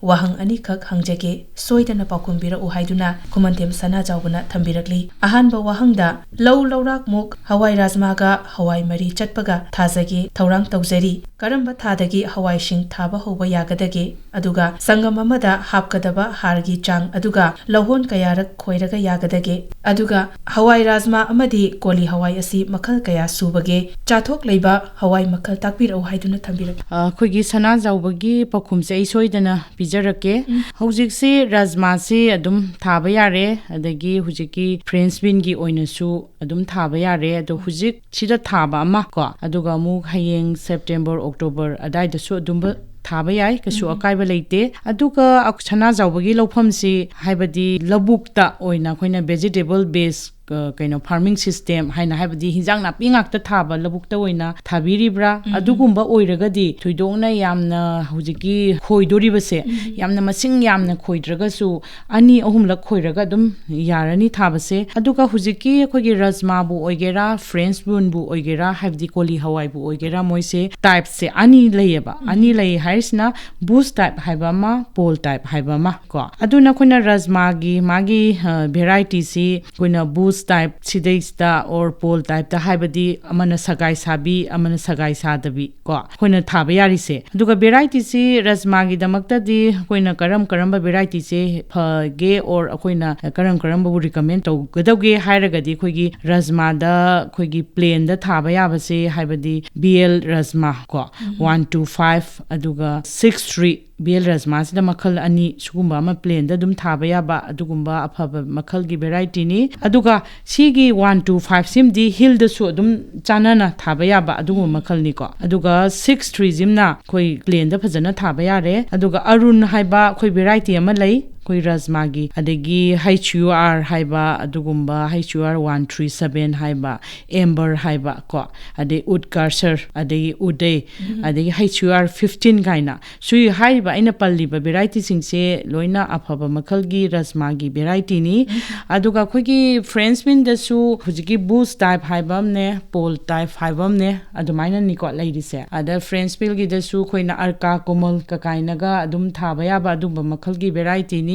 ꯋꯥꯍꯪ ꯑꯅꯤꯈꯛ ꯍꯪꯖꯒꯦ, ꯁꯣꯏꯗꯅ ꯄꯥꯎꯈꯨꯝ ꯄꯤꯔꯛꯎ ꯍꯥꯏꯗꯨꯅ ꯈꯨꯃꯟꯊꯦꯝ ꯁꯅꯥꯖꯥꯎꯕꯅ ꯊꯝꯕꯤꯔꯛꯂꯤ꯫ ꯑꯍꯥꯟꯕ ꯋꯥꯍꯪꯗ, ꯂꯧ ꯂꯧꯔꯥꯛꯃꯨꯛ ꯍꯋꯥꯏ ꯔꯥꯖꯃꯥꯒ ꯍꯋꯥꯏ ꯃꯔꯤ ꯆꯠꯄꯒ ꯊꯥꯖꯒꯦ, ꯊꯧꯔꯥꯡ ꯇꯧꯖꯔꯤ꯫ ꯀꯔꯝꯕ ꯊꯥꯗꯒꯤ ꯍꯋꯥꯏꯁꯤꯡ ꯊꯥꯕ ꯍꯧꯕ ꯌꯥꯒꯗꯒꯦ? ꯑꯗꯨꯒ ꯁꯪꯒꯝ ꯑꯃꯗ ꯍꯥꯞꯀꯗꯕ ꯍꯥꯔꯒꯤ ꯆꯥꯡ, ꯑꯗꯨꯒ ꯂꯧꯍꯣꯟ ꯀꯌꯥꯔꯛ ꯈꯣꯏꯔꯒ ꯌꯥꯒꯗꯒꯦ? ꯑꯗꯨꯒ ꯍꯋꯥꯏ ꯔꯥꯖꯃꯥ ꯑꯃꯗꯤ ꯀꯣꯂꯤ ꯍꯋꯥꯏ ꯑꯁꯤ ꯃꯈꯜ ꯀꯌꯥ ꯁꯨꯕꯒꯦ? ꯆꯥꯊꯣꯛ ꯂꯩꯕ ꯍꯋꯥꯏ ꯃꯈꯜ ꯇꯥꯛꯄꯤꯔꯛꯎ ꯍꯥꯏꯗꯨꯅ ꯊꯝꯕꯤꯔꯛꯂꯤ꯫ ꯑ, ꯑꯩꯈꯣꯏꯒꯤ ꯁꯅꯥꯖꯥꯎꯕꯒꯤ ꯄꯥꯎꯈꯨꯝꯁꯦ ꯑꯩ ꯁꯣꯏꯗꯅ ꯄꯤꯖꯔꯛꯀꯦ꯫ ꯎꯝ꯫ ꯍꯧꯖꯤꯛꯁꯤ ꯔꯥꯖꯃꯥꯁꯤ ꯑꯗꯨꯝ ꯊꯥꯕ ꯌꯥꯔꯦ, ꯑꯗꯒꯤ ꯍꯧꯖꯤꯛꯀꯤ ꯐ꯭ꯔꯦꯟꯁ ꯕꯤꯟꯒꯤ ꯑꯣꯏꯅꯁꯨ ꯑꯗꯨꯝ ꯊꯥꯕ ꯌꯥꯔꯦ꯫ ꯑꯗꯣ ꯍꯧꯖꯤꯛ ꯁꯤꯗ ꯊꯥꯕ ꯑꯃ ꯀꯣ, ꯑꯗꯨꯒ ꯑꯃꯨꯛ ꯍꯌꯦꯡ ꯁꯦꯞꯇꯦꯝꯕꯔ, ꯑꯣꯛꯇꯣꯕꯔ ꯑꯗꯥꯏꯗꯁꯨ ꯑꯗꯨꯝꯕ ꯊꯥꯕ ꯌꯥꯏ, ꯀꯩꯁꯨ ꯎꯝ꯫ ꯑꯀꯥꯏꯕ ꯂꯩꯇꯦ꯫ ꯑꯗꯨꯒ ꯑꯛ-, ꯁꯅꯥꯖꯥꯎꯕꯒꯤ ꯂꯧꯐꯝꯁꯤ, ꯍꯥꯏꯕꯗꯤ ꯂꯧꯕꯨꯛꯇ ꯑꯣꯏꯅ ꯑꯩꯈꯣꯏꯅ vegetable base, ꯑ, ꯀꯩꯅꯣ, farming system ꯍꯥꯏꯅ, ꯍꯥꯏꯕꯗꯤ ꯍꯤꯟꯖꯥꯡ ꯅꯥꯄꯤ ꯉꯥꯛꯇ ꯊꯥꯕ ꯂꯧꯕꯨꯛꯇ ꯑꯣꯏꯅ ꯊꯥꯕꯤꯔꯤꯕ꯭ꯔꯥ? ꯎꯝ꯫ ꯑꯗꯨꯒꯨꯝꯕ ꯑꯣꯏꯔꯒꯗꯤ ꯊꯣꯏꯗꯣꯛꯅ ꯌꯥꯝꯅ ꯍꯧꯖꯤꯛꯀꯤ ꯈꯣꯏꯗꯣꯔꯤꯕꯁꯦ, ꯎꯝ꯫ ꯌꯥꯝꯅ ꯃꯁꯤꯡ ꯌꯥꯝꯅ ꯈꯣꯏꯗ꯭ꯔꯒꯁꯨ ꯑꯅꯤ ꯑꯍꯨꯝꯂꯛ ꯈꯣꯏꯔꯒ ꯑꯗꯨꯝ ꯌꯥꯔꯅꯤ ꯊꯥꯕꯁꯦ꯫ ꯑꯗꯨꯒ ꯍꯧꯖꯤꯛꯀꯤ ꯑꯩꯈꯣꯏꯒꯤ ꯔꯥꯖꯃꯥꯕꯨ ꯑꯣꯏꯒꯦꯔꯥ, ꯐ꯭ꯔꯦꯟꯁ ꯕꯤꯟꯕꯨ ꯑꯣꯏꯒꯦꯔꯥ, ꯍꯥꯏꯕꯗꯤ ꯀꯣꯂꯤ ꯍꯋꯥꯏꯕꯨ ꯑꯣꯏꯒꯦꯔꯥ, ꯃꯣꯏꯁꯦ typeꯁꯦ ꯑꯅꯤ ꯂꯩꯌꯦꯕ꯫ ꯎꯝ꯫ ꯑꯅꯤ ꯂꯩ ꯍꯥꯏꯔꯤꯁꯤꯅ bush type ꯍꯥꯏꯕ ꯑꯃ, pole type ꯍꯥꯏꯕ ꯑꯃ ꯀꯣ꯫ ꯑꯗꯨꯅ ꯑꯩꯈꯣꯏꯅ ꯔꯥꯖꯃꯥꯒꯤ ꯃꯥꯒꯤ, ꯑ, varietyꯁꯤ ꯑꯩꯈꯣꯏꯅ bush type ꯁꯤꯗꯩꯁꯤꯗ or pole type ꯇ, ꯍꯥꯏꯕꯗꯤ ꯑꯃꯅ ꯁꯒꯥꯏ ꯁꯥꯕꯤ, ꯑꯃꯅ ꯁꯒꯥꯏ ꯁꯥꯗꯕꯤ ꯀꯣ, ꯑꯩꯈꯣꯏꯅ ꯊꯥꯕ ꯌꯥꯔꯤꯁꯦ꯫ ꯑꯗꯨꯒ variety ꯁꯤ ꯔꯖꯃꯥꯒꯤꯗꯃꯛꯇꯗꯤ ꯑꯩꯈꯣꯏꯅ ꯀꯔꯝ ꯀꯔꯝꯕ variety ꯁꯦ ꯐꯒꯦ or ꯑꯩꯈꯣꯏꯅ ꯀꯔꯝ ꯀꯔꯝꯕꯕꯨ recommend ꯇꯧꯒꯗꯧꯒꯦ ꯍꯥꯏꯔꯒꯗꯤ, ꯑꯩꯈꯣꯏꯒꯤ ꯔꯖꯃꯥꯗ ꯑꯩꯈꯣꯏꯒꯤ plain ꯗ ꯊꯥꯕ ꯌꯥꯕꯁꯦ, ꯍꯥꯏꯕꯗꯤ B L ꯔꯖꯃꯥ ꯀꯣ, one two five, ꯑꯗꯨꯒ six three, B L ꯔꯖꯃꯥꯁꯤꯗ ꯃꯈꯜ ꯑꯅꯤ, ꯁꯤꯒꯨꯝꯕ ꯑꯃ plain ꯗ ꯑꯗꯨꯝ ꯊꯥꯕ ꯌꯥꯕ ꯑꯗꯨꯒꯨꯝꯕ ꯑꯐꯕ ꯃꯈꯜꯒꯤ variety ꯅꯤ꯫ ꯑꯗꯨꯒ ꯁꯤꯒꯤ one two five ꯁꯤꯃꯗꯤ hill ꯗꯁꯨ ꯑꯗꯨꯝ ꯆꯥꯟꯅꯅ ꯊꯥꯕ ꯌꯥꯕ ꯑꯗꯨꯒꯨꯝꯕ ꯃꯈꯜꯅꯤꯀꯣ꯫ ꯑꯗꯨꯒ six three ꯁꯤꯃꯅ ꯑꯩꯈꯣꯏ plain ꯗ ꯐꯖꯅ ꯊꯥꯕ ꯌꯥꯔꯦ꯫ ꯑꯗꯨꯒ ꯑꯔꯨꯟ ꯍꯥꯏꯕ ꯑꯩꯈꯣꯏ variety ꯑꯃ ꯂꯩ, ꯑꯩꯈꯣꯏ ꯔꯖꯃꯥꯒꯤ, ꯑꯗꯒꯤ H U R ꯍꯥꯏꯕ ꯑꯗꯨꯒꯨꯝꯕ, H U R one three seven ꯍꯥꯏꯕ, Amber ꯍꯥꯏꯕ ꯀꯣ, ꯑꯗꯩ Utkarsar, ꯑꯗꯒꯤ Uday, ꯑꯗꯒꯤ H U R fifteen ꯀꯥꯏꯅ꯫ ꯁꯤ ꯍꯥꯏꯔꯤꯕ ꯑꯩꯅ ꯄꯜꯂꯤꯕ variety ꯁꯤꯡꯁꯦ ꯂꯣꯏꯅ ꯑꯐꯕ ꯃꯈꯜꯒꯤ ꯔꯖꯃꯥꯒꯤ variety ꯅꯤ꯫ ꯑꯗꯨꯒ ꯑꯩꯈꯣꯏꯒꯤ French bean ꯗꯁꯨ ꯍꯧꯖꯤꯛꯀꯤ bush type ꯍꯥꯏꯕ ꯑꯃꯅꯦ, pole type ꯍꯥꯏꯕ ꯑꯃꯅꯦ, ꯑꯗꯨꯃꯥꯏꯅꯅꯤꯀꯣ ꯂꯩꯔꯤꯁꯦ꯫ ꯑꯗ French bean ꯒꯤꯗꯁꯨ ꯑꯩꯈꯣꯏꯅ ꯑꯔꯀꯥ ꯀꯣꯃꯜ ꯀꯀꯥꯏꯅꯒ ꯑꯗꯨꯝ ꯊꯥꯕ ꯌꯥꯕ ꯑꯗꯨꯝꯕ ꯃꯈꯜꯒꯤ variety ꯅꯤ꯫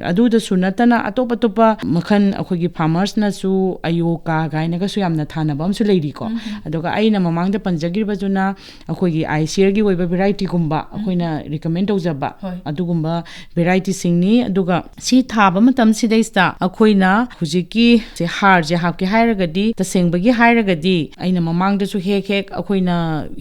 ꯑꯗꯨꯗꯁꯨ ꯅꯠꯇꯅ ꯑꯇꯣꯞ ꯑꯇꯣꯞꯄ ꯃꯈꯜ ꯑꯩꯈꯣꯏꯒꯤ farmers ꯅꯁꯨ ꯑꯌꯣꯀꯥ ꯀꯥꯏꯅꯒꯁꯨ ꯌꯥꯝꯅ ꯊꯥꯅꯕ ꯑꯃꯁꯨ ꯂꯩꯔꯤꯀꯣ꯫ ꯑꯗꯨꯒ ꯑꯩꯅ ꯃꯃꯥꯡꯗ ꯄꯟꯖꯈꯤꯕꯗꯨꯅ ꯑꯩꯈꯣꯏꯒꯤ I C R ꯒꯤ ꯑꯣꯏꯕ variety ꯒꯨꯝꯕ ꯑꯩꯈꯣꯏꯅ recommend ꯇꯧꯖꯕ ꯍꯣꯏ꯫ ꯑꯗꯨꯒꯨꯝꯕ variety ꯁꯤꯡꯅꯤ꯫ ꯑꯗꯨꯒ ꯁꯤ ꯊꯥꯕ ꯃꯇꯝꯁꯤꯗꯩꯁꯤꯗ ꯑꯩꯈꯣꯏꯅ ꯍꯧꯖꯤꯛꯀꯤ ꯁꯦ ꯍꯥꯔꯁꯦ ꯍꯥꯞꯀꯦ ꯍꯥꯏꯔꯒꯗꯤ, ꯇꯁꯦꯡꯕꯒꯤ ꯍꯥꯏꯔꯒꯗꯤ, ꯑꯩꯅ ꯃꯃꯥꯡꯗꯁꯨ ꯍꯦꯛ ꯍꯦꯛ ꯑꯩꯈꯣꯏꯅ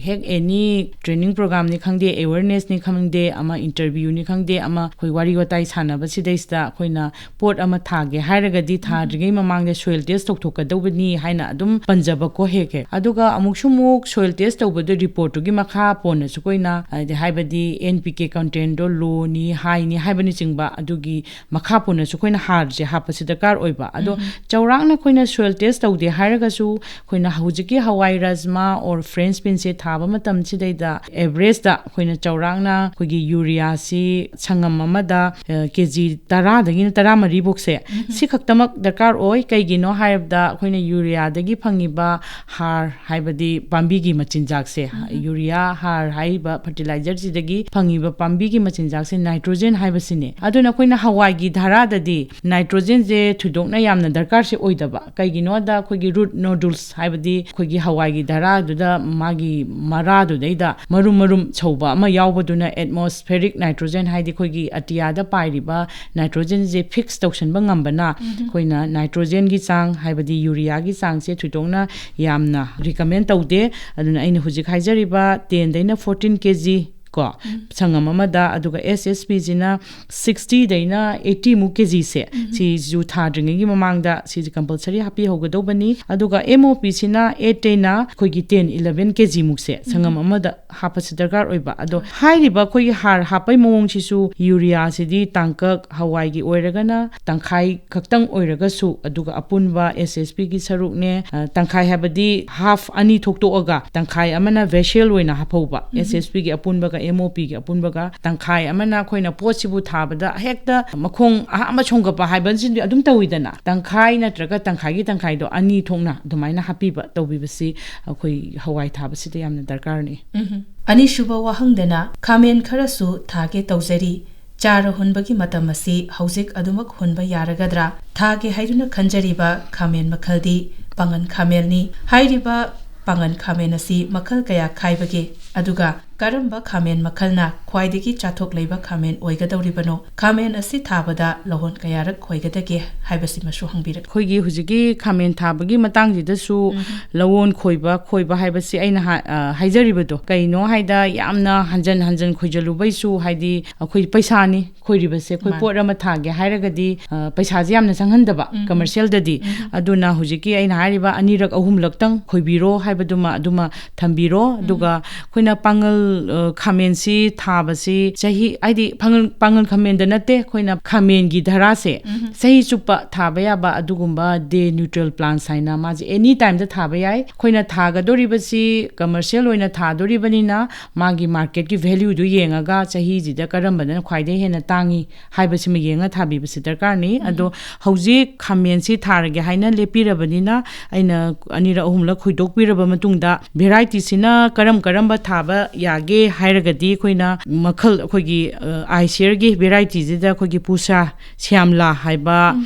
ꯍꯦꯛ any training program ꯅꯤ ꯈꯪꯗꯦ, awareness ꯅꯤ ꯈꯪꯗꯦ, ꯑꯃ interview ꯅꯤ ꯈꯪꯗꯦ, ꯑꯃ ꯑꯩꯈꯣꯏ ꯋꯥꯔꯤ ꯋꯥꯇꯥꯏ ꯁꯥꯟꯅꯕꯁꯤꯗꯩꯁꯤꯗ ꯑꯩꯈꯣꯏꯅ ꯄꯣꯠ ꯑꯃ ꯊꯥꯒꯦ ꯍꯥꯏꯔꯒꯗꯤ ꯊꯥꯗ꯭ꯔꯤꯉꯩ ꯃꯃꯥꯡꯗ soil test ꯇꯧꯊꯣꯛꯀꯗꯧꯕꯅꯤ ꯍꯥꯏꯅ ꯑꯗꯨꯝ ꯄꯟꯖꯕꯀꯣ ꯍꯦꯛ ꯍꯦꯛ꯫ ꯑꯗꯨꯒ ꯑꯃꯨꯛꯁꯨ ꯑꯃꯨꯛ soil test ꯇꯧꯕꯗꯣ report ꯇꯨꯒꯤ ꯃꯈꯥ ꯄꯣꯟꯅꯁꯨ ꯑꯩꯈꯣꯏꯅ, ꯍꯥꯏꯗꯤ, ꯍꯥꯏꯕꯗꯤ N P K content ꯗꯣ low ꯅꯤ, high ꯅꯤ ꯍꯥꯏꯕꯅꯆꯤꯡꯕ, ꯑꯗꯨꯒꯤ ꯃꯈꯥ ꯄꯣꯟꯅꯁꯨ ꯑꯩꯈꯣꯏꯅ ꯍꯥꯔꯁꯦ ꯍꯥꯞꯄꯁꯤ ꯗꯔꯀꯥꯔ ꯑꯣꯏꯕ꯫ ꯑꯗꯣ ꯆꯥꯎꯔꯥꯛꯅ ꯑꯩꯈꯣꯏꯅ soil test ꯇꯧꯗꯦ ꯍꯥꯏꯔꯒꯁꯨ, ꯑꯩꯈꯣꯏꯅ ꯍꯧꯖꯤꯛꯀꯤ ꯍꯋꯥꯏ ꯔꯖꯃꯥ or French bean ꯁꯦ ꯊꯥꯕ ꯃꯇꯝꯁꯤꯗꯩꯗ average ꯇ ꯑꯩꯈꯣꯏꯅ ꯆꯥꯎꯔꯥꯛꯅ ꯑꯩꯈꯣꯏꯒꯤ urea ꯁꯤ ꯁꯪꯉꯝ ꯑꯃꯗ, ꯑ, ꯀꯦ ꯖꯤ ꯇꯔꯥꯗꯒꯤꯅ ꯇꯔꯥꯃꯔꯤ ꯐꯥꯎꯁꯦ, ꯁꯤ ꯈꯛꯇꯃꯛ ꯗꯔꯀꯥꯔ ꯑꯣꯏ꯫ ꯀꯩꯒꯤꯅꯣ ꯍꯥꯏꯔꯕꯗ, ꯑꯩꯈꯣꯏꯅ ꯌꯨꯔꯤꯌꯥꯗꯒꯤ ꯐꯪꯉꯤꯕ ꯍꯥꯔ, ꯍꯥꯏꯕꯗꯤ ꯄꯥꯝꯕꯤꯒꯤ ꯃꯆꯤꯟꯖꯥꯛꯁꯦ, ꯌꯨꯔꯤꯌꯥ ꯍꯥꯔ ꯍꯥꯏꯔꯤꯕ ꯐꯔꯇꯤꯂꯥꯏꯖꯔꯁꯤꯗꯒꯤ ꯐꯪꯉꯤꯕ ꯄꯥꯝꯕꯤꯒꯤ ꯃꯆꯤꯟꯖꯥꯛꯁꯦ ꯅꯥꯏꯇ꯭ꯔꯣꯖꯦꯟ ꯍꯥꯏꯕꯁꯤꯅꯦ꯫ ꯑꯗꯨꯅ ꯑꯩꯈꯣꯏꯅ ꯍꯋꯥꯏꯒꯤ ꯙꯔꯥꯗꯗꯤ ꯅꯥꯏꯇ꯭ꯔꯣꯖꯦꯟꯁꯦ ꯊꯣꯏꯗꯣꯛꯅ ꯌꯥꯝꯅ ꯗꯔꯀꯥꯔꯁꯦ ꯑꯣꯏꯗꯕ꯫ ꯀꯩꯒꯤꯅꯣꯗ, ꯑꯩꯈꯣꯏꯒꯤ ꯔꯨꯠ ꯅꯣꯗꯨꯜꯁ, ꯍꯥꯏꯕꯗꯤ ꯑꯩꯈꯣꯏꯒꯤ ꯍꯋꯥꯏꯒꯤ ꯙꯔꯥꯗꯨꯗ, ꯃꯥꯒꯤ ꯃꯔꯥꯗꯨꯗꯩꯗ ꯃꯔꯨꯝ ꯃꯔꯨꯝ ꯁꯧꯕ ꯑꯃ ꯌꯥꯎꯕꯗꯨꯅ ꯑꯦꯠꯃꯣꯁꯐꯦꯔꯤꯛ ꯅꯥꯏꯇ꯭ꯔꯣꯖꯦꯟ, ꯍꯥꯏꯗꯤ ꯑꯩꯈꯣꯏꯒꯤ ꯑꯇꯤꯌꯥꯗ ꯄꯥꯏꯔꯤꯕ ꯅꯥꯏꯇ꯭ꯔꯣꯖꯦꯟꯁꯦ ꯐꯤꯛꯁ ꯇꯧꯁꯟꯕ ꯉꯝꯕꯅ, ꯑꯩꯈꯣꯏꯅ ꯅꯥꯏꯇ꯭ꯔꯣꯖꯦꯟꯒꯤ ꯆꯥꯡ, ꯍꯥꯏꯕꯗꯤ ꯌꯨꯔꯤꯌꯥꯒꯤ ꯆꯥꯡꯁꯦ ꯊꯣꯏꯗꯣꯛꯅ ꯌꯥꯝꯅ ꯔꯤꯀꯃꯦꯟ ꯇꯧꯗꯦ꯫ ꯑꯗꯨꯅ ꯑꯩꯅ ꯍꯧꯖꯤꯛ ꯍꯥꯏꯖꯔꯤꯕ ꯇꯦꯟꯗꯩꯅ ꯐꯣꯔꯇꯤꯟ ꯀꯦ ꯖꯤ ꯀꯣ, ꯁꯪꯉꯝ ꯑꯃꯗ, ꯑꯗꯨꯒ ꯑꯦꯁ ꯑꯦꯁ ꯄꯤꯁꯤꯅ ꯁꯤꯛꯁꯇꯤꯗꯩꯅ ꯑꯩꯠꯇꯤꯃꯨꯛ ꯀꯦ ꯖꯤꯁꯦ, ꯁꯤꯁꯨ ꯊꯥꯗ꯭ꯔꯤꯉꯩꯒꯤ ꯃꯃꯥꯡꯗ ꯁꯤꯁꯦ ꯀꯝꯄꯜꯁꯔꯤ ꯍꯥꯞꯄꯤꯍꯧꯒꯗꯧꯕꯅꯤ꯫ ꯑꯗꯨꯒ ꯑꯦꯝ ꯑꯣ ꯄꯤꯁꯤꯅ ꯑꯩꯠꯇꯩꯅ ꯑꯩꯈꯣꯏꯒꯤ ꯇꯦꯟ, ꯏꯂꯚꯦꯟ ꯀꯦ ꯖꯤꯃꯨꯛꯁꯦ ꯁꯪꯉꯝ ꯑꯃꯗ ꯍꯥꯞꯄꯁꯤ ꯗꯔꯀꯥꯔ ꯑꯣꯏꯕ꯫ ꯑꯗꯣ ꯍꯥꯏꯔꯤꯕ ꯑꯩꯈꯣꯏꯒꯤ ꯍꯥꯔ ꯍꯥꯞꯄꯩ ꯃꯑꯣꯡꯁꯤꯁꯨ, ꯌꯨꯔꯤꯌꯥꯁꯤꯗꯤ ꯇꯥꯡꯀꯛ, ꯍꯋꯥꯏꯒꯤ ꯑꯣꯏꯔꯒꯅ ꯇꯪꯈꯥꯏ ꯈꯛꯇꯪ ꯑꯣꯏꯔꯒꯁꯨ, ꯑꯗꯨꯒ ꯑꯄꯨꯟꯕ ꯑꯦꯁ ꯑꯦꯁ ꯄꯤꯒꯤ ꯁꯔꯨꯛꯅꯦ, ꯑ, ꯇꯪꯈꯥꯏ ꯍꯥꯏꯕꯗꯤ ꯍꯥꯐ ꯑꯅꯤ ꯊꯣꯛꯇꯣꯛꯑꯒ, ꯇꯪꯈꯥꯏ ꯑꯃꯅ ꯚꯦꯁꯦꯜ ꯑꯣꯏꯅ ꯍꯥꯞꯍꯧꯕ, ꯑꯦꯁ ꯑꯦꯁ ꯄꯤꯒꯤ ꯑꯄꯨꯟꯕꯒ ꯑꯦꯝ ꯑꯣ ꯄꯤꯒꯤ ꯑꯄꯨꯟꯕꯒ, ꯇꯪꯈꯥꯏ ꯑꯃꯅ ꯑꯩꯈꯣꯏꯅ ꯄꯣꯠꯁꯤꯕꯨ ꯊꯥꯕꯗ ꯍꯦꯛꯇ ꯃꯈꯣꯡ ꯑꯍꯥꯝꯕ ꯁꯣꯝꯒꯠꯄ ꯍꯥꯏꯕꯁꯤꯗꯤ ꯑꯗꯨꯝ ꯇꯧꯋꯤꯗꯅ, ꯇꯪꯈꯥꯏ ꯅꯠꯇ꯭ꯔꯒ ꯇꯪꯈꯥꯏꯒꯤ ꯇꯪꯈꯥꯏꯗꯣ ꯑꯅꯤ ꯊꯣꯛꯅ ꯑꯗꯨꯃꯥꯏꯅ ꯍꯥꯞꯄꯤꯕ, ꯇꯧꯕꯤꯕꯁꯤ ꯑꯩꯈꯣꯏ ꯍꯋꯥꯏ ꯊꯥꯕꯁꯤꯗ ꯌꯥꯝꯅ ꯗꯔꯀꯥꯔꯅꯤ꯫ ꯎꯝ꯫ ꯑꯅꯤꯁꯨꯕ ꯋꯥꯍꯪꯗꯅ, ꯈꯥꯃꯦꯟ ꯈꯔꯁꯨ ꯊꯥꯒꯦ ꯇꯧꯖꯔꯤ, ꯆꯥꯔ ꯍꯨꯟꯕꯒꯤ ꯃꯇꯝ ꯑꯁꯤ ꯍꯧꯖꯤꯛ ꯑꯗꯨꯃꯛ ꯍꯨꯟꯕ ꯌꯥꯔꯒꯗ꯭ꯔꯥ? ꯊꯥꯒꯦ ꯍꯥꯏꯗꯨꯅ ꯈꯟꯖꯔꯤꯕ ꯈꯥꯃꯦꯟ ꯃꯈꯜꯗꯤ ꯄꯥꯡꯒꯟ ꯈꯥꯃꯦꯟꯅꯤ꯫ ꯍꯥꯏꯔꯤꯕ ꯄꯥꯡꯒꯟ ꯈꯥꯃꯦꯟ ꯑꯁꯤ ꯃꯈꯜ ꯀꯌꯥ ꯈꯥꯏꯕꯒꯦ? ꯑꯗꯨꯒ ꯀꯔꯝꯕ ꯈꯥꯃꯦꯟ ꯃꯈꯜꯅ ꯈ꯭ꯋꯥꯏꯗꯒꯤ ꯆꯥꯊꯣꯛ ꯂꯩꯕ ꯈꯥꯃꯦꯟ ꯑꯣꯏꯒꯗꯧꯔꯤꯕꯅꯣ? ꯈꯥꯃꯦꯟ ꯑꯁꯤ ꯊꯥꯕꯗ ꯂꯧꯍꯣꯟ ꯀꯌꯥꯔꯛ ꯈꯣꯏꯒꯗꯒꯦ ꯍꯥꯏꯕꯁꯤꯃꯁꯨ ꯍꯪꯕꯤꯔꯛꯂꯤ꯫ ꯑꯩꯈꯣꯏꯒꯤ ꯍꯧꯖꯤꯛꯀꯤ ꯈꯥꯃꯦꯟ ꯊꯥꯕꯒꯤ ꯃꯇꯥꯡꯁꯤꯗꯁꯨ ꯎꯝ꯫ ꯂꯧꯍꯣꯟ ꯈꯣꯏꯕ, ꯈꯣꯏꯕ ꯍꯥꯏꯕꯁꯤ ꯑꯩꯅ ꯍꯥ-, ꯑ, ꯍꯥꯏꯖꯔꯤꯕꯗꯣ, ꯀꯩꯅꯣ ꯍꯥꯏꯗ ꯌꯥꯝꯅ ꯍꯟꯖꯟ ꯍꯟꯖꯟ ꯈꯣꯏꯖꯜꯂꯨꯕꯩꯁꯨ, ꯍꯥꯏꯗꯤ ꯑꯩꯈꯣꯏ ꯄꯩꯁꯥꯅꯤ ꯈꯣꯏꯔꯤꯕꯁꯦ꯫ ꯑꯩꯈꯣꯏ ꯃꯥꯅꯤ꯫ ꯄꯣꯠ ꯑꯃ ꯊꯥꯒꯦ ꯍꯥꯏꯔꯒꯗꯤ, ꯑ, ꯄꯩꯁꯥꯁꯦ ꯌꯥꯝꯅ ꯆꯪꯍꯟꯗꯕ ꯎꯝ꯫ ꯀꯃꯔꯁꯤꯌꯦꯜꯗꯗꯤ꯫ ꯎꯝ꯫ ꯑꯗꯨꯅ ꯍꯧꯖꯤꯛꯀꯤ ꯑꯩꯅ ꯍꯥꯏꯔꯤꯕ ꯑꯅꯤꯔꯛ ꯑꯍꯨꯝꯂꯛꯇꯪ ꯈꯣꯏꯕꯤꯔꯣ ꯍꯥꯏꯕꯗꯨꯃ ꯑꯗꯨꯃ ꯊꯝꯕꯤꯔꯣ꯫ ꯎꯝ꯫ ꯑꯗꯨꯒ ꯑꯩꯈꯣꯏꯅ ꯄꯥꯡꯒꯜ ꯑ, ꯈꯥꯃꯦꯟꯁꯤ ꯊꯥꯕꯁꯤ ꯆꯍꯤ, ꯍꯥꯏꯗꯤ ꯄꯥꯡꯒꯜ, ꯄꯥꯡꯒꯜ ꯈꯥꯃꯦꯟꯗ ꯅꯠꯇꯦ, ꯑꯩꯈꯣꯏꯅ ꯈꯥꯃꯦꯟꯒꯤ ꯙꯔꯥꯁꯦ ꯆꯍꯤ ꯆꯨꯞꯄ ꯊꯥꯕ ꯌꯥꯕ ꯑꯗꯨꯒꯨꯝꯕ day neutral plants ꯍꯥꯏꯅ ꯃꯥꯁꯦ any timeꯗ ꯊꯥꯕ ꯌꯥꯏ꯫ ꯑꯩꯈꯣꯏꯅ ꯊꯥꯒꯗꯧꯔꯤꯕꯁꯤ commercial ꯑꯣꯏꯅ ꯊꯥꯗꯣꯔꯤꯕꯅꯤꯅ ꯃꯥꯒꯤ marketꯀꯤ valueꯗꯨ ꯌꯦꯡꯉꯒ ꯆꯍꯤꯁꯤꯗ ꯀꯔꯝꯕꯗꯅ ꯈ꯭ꯋꯥꯏꯗꯒꯤ ꯍꯦꯟꯅ ꯇꯥꯡꯉꯤ ꯍꯥꯏꯕꯁꯤꯃ ꯌꯦꯡꯉ ꯊꯥꯕꯤꯕꯁꯤ ꯗꯔꯀꯥꯔꯅꯤ꯫ ꯑꯗꯣ ꯍꯧꯖꯤꯛ ꯈꯥꯃꯦꯟꯁꯤ ꯊꯥꯔꯒꯦ ꯍꯥꯏꯅ ꯂꯦꯞꯄꯤꯔꯕꯅꯤꯅ ꯑꯩꯅ ꯑꯅꯤꯔꯛ ꯑꯍꯨꯝꯂꯛ ꯈꯣꯏꯗꯣꯛꯄꯤꯔꯕ ꯃꯇꯨꯡꯗ varietyꯁꯤꯅ ꯀꯔꯝ ꯀꯔꯝꯕ ꯊꯥꯕ ꯌꯥꯒꯦ ꯍꯥꯏꯔꯒꯗꯤ ꯑꯩꯈꯣꯏꯅ ꯃꯈꯜ ꯑꯩꯈꯣꯏꯒꯤ, ꯑ, iCERꯒꯤ varietyꯁꯤꯗ ꯑꯩꯈꯣꯏꯒꯤ ꯄꯨꯁꯥ ꯁ꯭ꯌꯥꯝꯂꯥ ꯍꯥꯏꯕ,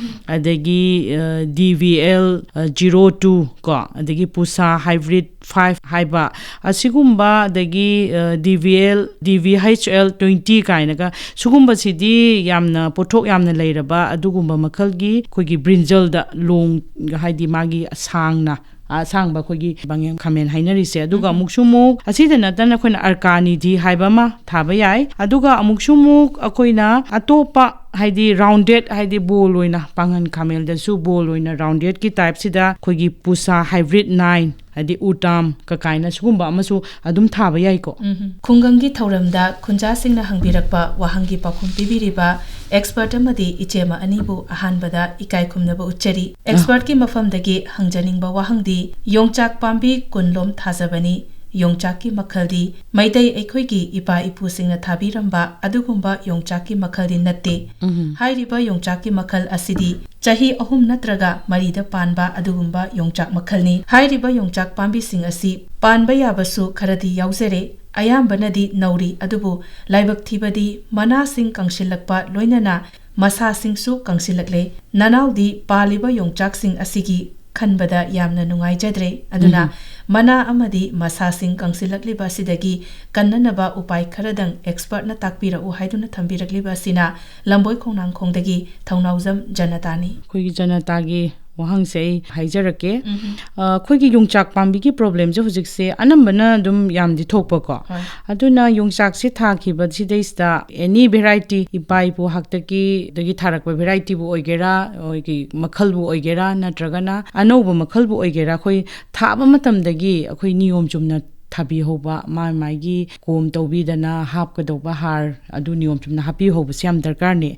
ꯑꯗꯒꯤ, ꯑ, DVL, ꯑ, zero two ꯀꯣ, ꯑꯗꯒꯤ ꯄꯨꯁꯥ hybrid five ꯍꯥꯏꯕ ꯑꯁꯤꯒꯨꯝꯕ, ꯑꯗꯒꯤ, ꯑ, DVL, DVHL twenty ꯀꯥꯏꯅꯒ ꯁꯤꯒꯨꯝꯕꯁꯤꯗꯤ ꯌꯥꯝꯅ ꯄꯣꯠꯊꯣꯛ ꯌꯥꯝꯅ ꯂꯩꯔꯕ ꯑꯗꯨꯒꯨꯝꯕ ꯃꯈꯜꯒꯤ ꯑꯩꯈꯣꯏꯒꯤ brinjalꯗ long, ꯍꯥꯏꯗꯤ ꯃꯥꯒꯤ ꯁꯥꯡꯅ, ꯑꯁꯥꯡꯕ ꯑꯩꯈꯣꯏꯒꯤ ꯕꯪꯒꯟ ꯈꯥꯃꯦꯟ ꯍꯥꯏꯅꯔꯤꯁꯦ꯫ ꯑꯗꯨꯒ ꯑꯃꯨꯛꯁꯨ ꯑꯃꯨꯛ ꯑꯁꯤꯗ ꯅꯠꯇꯅ ꯑꯩꯈꯣꯏꯅ ꯑꯔꯀꯥꯅꯤꯗꯤ ꯍꯥꯏꯕ ꯑꯃ ꯊꯥꯕ ꯌꯥꯏ꯫ ꯑꯗꯨꯒ ꯑꯃꯨꯛꯁꯨ ꯑꯃꯨꯛ ꯑꯩꯈꯣꯏꯅ ꯑꯇꯣꯞꯄ ꯍꯥꯏꯗꯤ rounded, ꯍꯥꯏꯗꯤ ball ꯑꯣꯏꯅ ꯄꯥꯡꯒꯟ ꯈꯥꯃꯦꯟꯗꯁꯨ ball ꯑꯣꯏꯅ roundedꯀꯤ typeꯁꯤꯗ ꯑꯩꯈꯣꯏꯒꯤ ꯄꯨꯁꯥ hybrid nine, ꯍꯥꯏꯗꯤ ꯎꯇꯥꯝ ꯀꯀꯥꯏꯅ ꯁꯤꯒꯨꯝꯕ ꯑꯃꯁꯨ ꯑꯗꯨꯝ ꯊꯥꯕ ꯌꯥꯏꯀꯣ꯫ ꯎꯝ꯫ ꯈꯨꯡꯒꯪꯒꯤ ꯊꯧꯔꯝꯗ ꯈꯨꯟꯖꯥꯁꯤꯡꯅ ꯍꯪꯕꯤꯔꯛꯄ ꯋꯥꯍꯪꯒꯤ ꯄꯥꯎꯈꯨꯝ ꯄꯤꯕꯤꯔꯤꯕ expert ꯑꯃꯗꯤ ꯏꯆꯦꯃ ꯑꯅꯤꯕꯨ ꯑꯍꯥꯟꯕꯗ ꯏꯀꯥꯏ ꯈꯨꯝꯅꯕ ꯎꯠꯆꯔꯤ꯫ Expertꯀꯤ ꯃꯐꯝꯗꯒꯤ ꯍꯪꯖꯅꯤꯡꯕ ꯋꯥꯍꯪꯗꯤ, ꯌꯣꯡꯆꯥꯛ ꯄꯥꯝꯕꯤ ꯀꯨꯟ ꯂꯣꯝ ꯊꯥꯖꯕꯅꯤ꯫ ꯌꯣꯡꯆꯥꯛꯀꯤ ꯃꯈꯜꯗꯤ ꯃꯩꯇꯩ ꯑꯩꯈꯣꯏꯒꯤ ꯏꯄꯥ ꯏꯄꯨꯁꯤꯡꯅ ꯊꯥꯕꯤꯔꯝꯕ ꯑꯗꯨꯒꯨꯝꯕ ꯌꯣꯡꯆꯥꯛꯀꯤ ꯃꯈꯜꯗꯤ ꯅꯠꯇꯦ꯫ ꯎꯝ꯫ ꯍꯥꯏꯔꯤꯕ ꯌꯣꯡꯆꯥꯛꯀꯤ ꯃꯈꯜ ꯑꯁꯤꯗꯤ ꯆꯍꯤ ꯑꯍꯨꯝ ꯅꯠꯇ꯭ꯔꯒ ꯃꯔꯤꯗ ꯄꯥꯟꯕ ꯑꯗꯨꯒꯨꯝꯕ ꯌꯣꯡꯆꯥꯛ ꯃꯈꯜꯅꯤ꯫ ꯍꯥꯏꯔꯤꯕ ꯌꯣꯡꯆꯥꯛ ꯄꯥꯝꯕꯤꯁꯤꯡ ꯑꯁꯤ ꯄꯥꯟꯕ ꯌꯥꯕꯁꯨ ꯈꯔꯗꯤ ꯌꯥꯎꯖꯔꯦ, ꯑꯌꯥꯝꯕꯅꯗꯤ ꯅꯧꯔꯤ, ꯑꯗꯨꯕꯨ ꯂꯥꯏꯕꯛ ꯊꯤꯕꯗꯤ ꯃꯅꯥꯁꯤꯡ ꯀꯪꯁꯤꯜꯂꯛꯄ ꯂꯣꯏꯅꯅ ꯃꯁꯥꯁꯤꯡꯁꯨ ꯀꯪꯁꯤꯜꯂꯛꯂꯦ꯫ ꯅꯅꯥꯎꯗꯤ ꯄꯥꯜꯂꯤꯕ ꯌꯣꯡꯆꯥꯛꯁꯤꯡ ꯑꯁꯤꯒꯤ ꯈꯟꯕꯗ ꯌꯥꯝꯅ ꯅꯨꯡꯉꯥꯏꯖꯗ꯭ꯔꯦ꯫ ꯑꯗꯨꯅ ꯎꯝ꯫ ꯃꯅꯥ ꯑꯃꯗꯤ ꯃꯁꯥꯁꯤꯡ ꯀꯪꯁꯤꯜꯂꯛꯂꯤꯕ ꯑꯁꯤꯗꯒꯤ ꯀꯟꯅꯅꯕ ꯎꯄꯥꯏ ꯈꯔꯗꯪ expertꯅ ꯇꯥꯛꯄꯤꯔꯛꯎ ꯍꯥꯏꯗꯨꯅ ꯊꯝꯕꯤꯔꯛꯂꯤꯕ ꯑꯁꯤꯅ ꯂꯝꯕꯣꯏ ꯈꯣꯡꯅꯥꯡꯈꯣꯡꯗꯒꯤ ꯊꯧꯅꯥꯎꯖꯝ ꯖꯅꯇꯥꯅꯤ꯫ ꯑꯩꯈꯣꯏꯒꯤ ꯖꯅꯇꯥꯒꯤ ꯋꯥꯍꯪꯁꯦ ꯑꯩ ꯍꯥꯏꯖꯔꯛꯀꯦ꯫ ꯎꯝ꯫ ꯑ, ꯑꯩꯈꯣꯏꯒꯤ ꯌꯣꯡꯆꯥꯛ ꯄꯥꯝꯕꯤꯒꯤ problemꯁꯦ ꯍꯧꯖꯤꯛꯁꯦ ꯑꯅꯝꯕꯅ ꯑꯗꯨꯝ ꯌꯥꯝꯗꯤ ꯊꯣꯛꯄꯀꯣ꯫ ꯍꯣꯏ꯫ ꯑꯗꯨꯅ ꯌꯣꯡꯆꯥꯛꯁꯦ ꯊꯥꯈꯤꯕꯁꯤꯗꯩꯁꯤꯗ any variety ꯏꯄꯥ ꯏꯄꯨ ꯍꯥꯛꯇꯛꯀꯤ ꯑꯗꯒꯤ ꯊꯥꯔꯛꯄ varietyꯕꯨ ꯑꯣꯏꯒꯦꯔꯥ, ꯑꯩꯈꯣꯏꯒꯤ ꯃꯈꯜꯕꯨ ꯑꯣꯏꯒꯦꯔꯥ, ꯅꯠꯇ꯭ꯔꯒꯅ ꯑꯅꯧꯕ ꯃꯈꯜꯕꯨ ꯑꯣꯏꯒꯦꯔꯥ, ꯑꯩꯈꯣꯏ ꯊꯥꯕ ꯃꯇꯝꯗꯒꯤ ꯑꯩꯈꯣꯏ ꯅꯤꯌꯣꯝ ꯆꯨꯝꯅ ꯊꯥꯕꯤꯍꯧꯕ, ꯃꯥ ꯃꯥꯒꯤ ꯀꯣꯝ ꯇꯧꯕꯤꯗꯅ ꯍꯥꯞꯀꯗꯧꯕ ꯍꯥꯔ ꯑꯗꯨ ꯅꯤꯌꯣꯝ ꯆꯨꯝꯅ ꯍꯥꯞꯄꯤꯍꯧꯕꯁꯦ ꯌꯥꯝ ꯗꯔꯀꯥꯔꯅꯤ꯫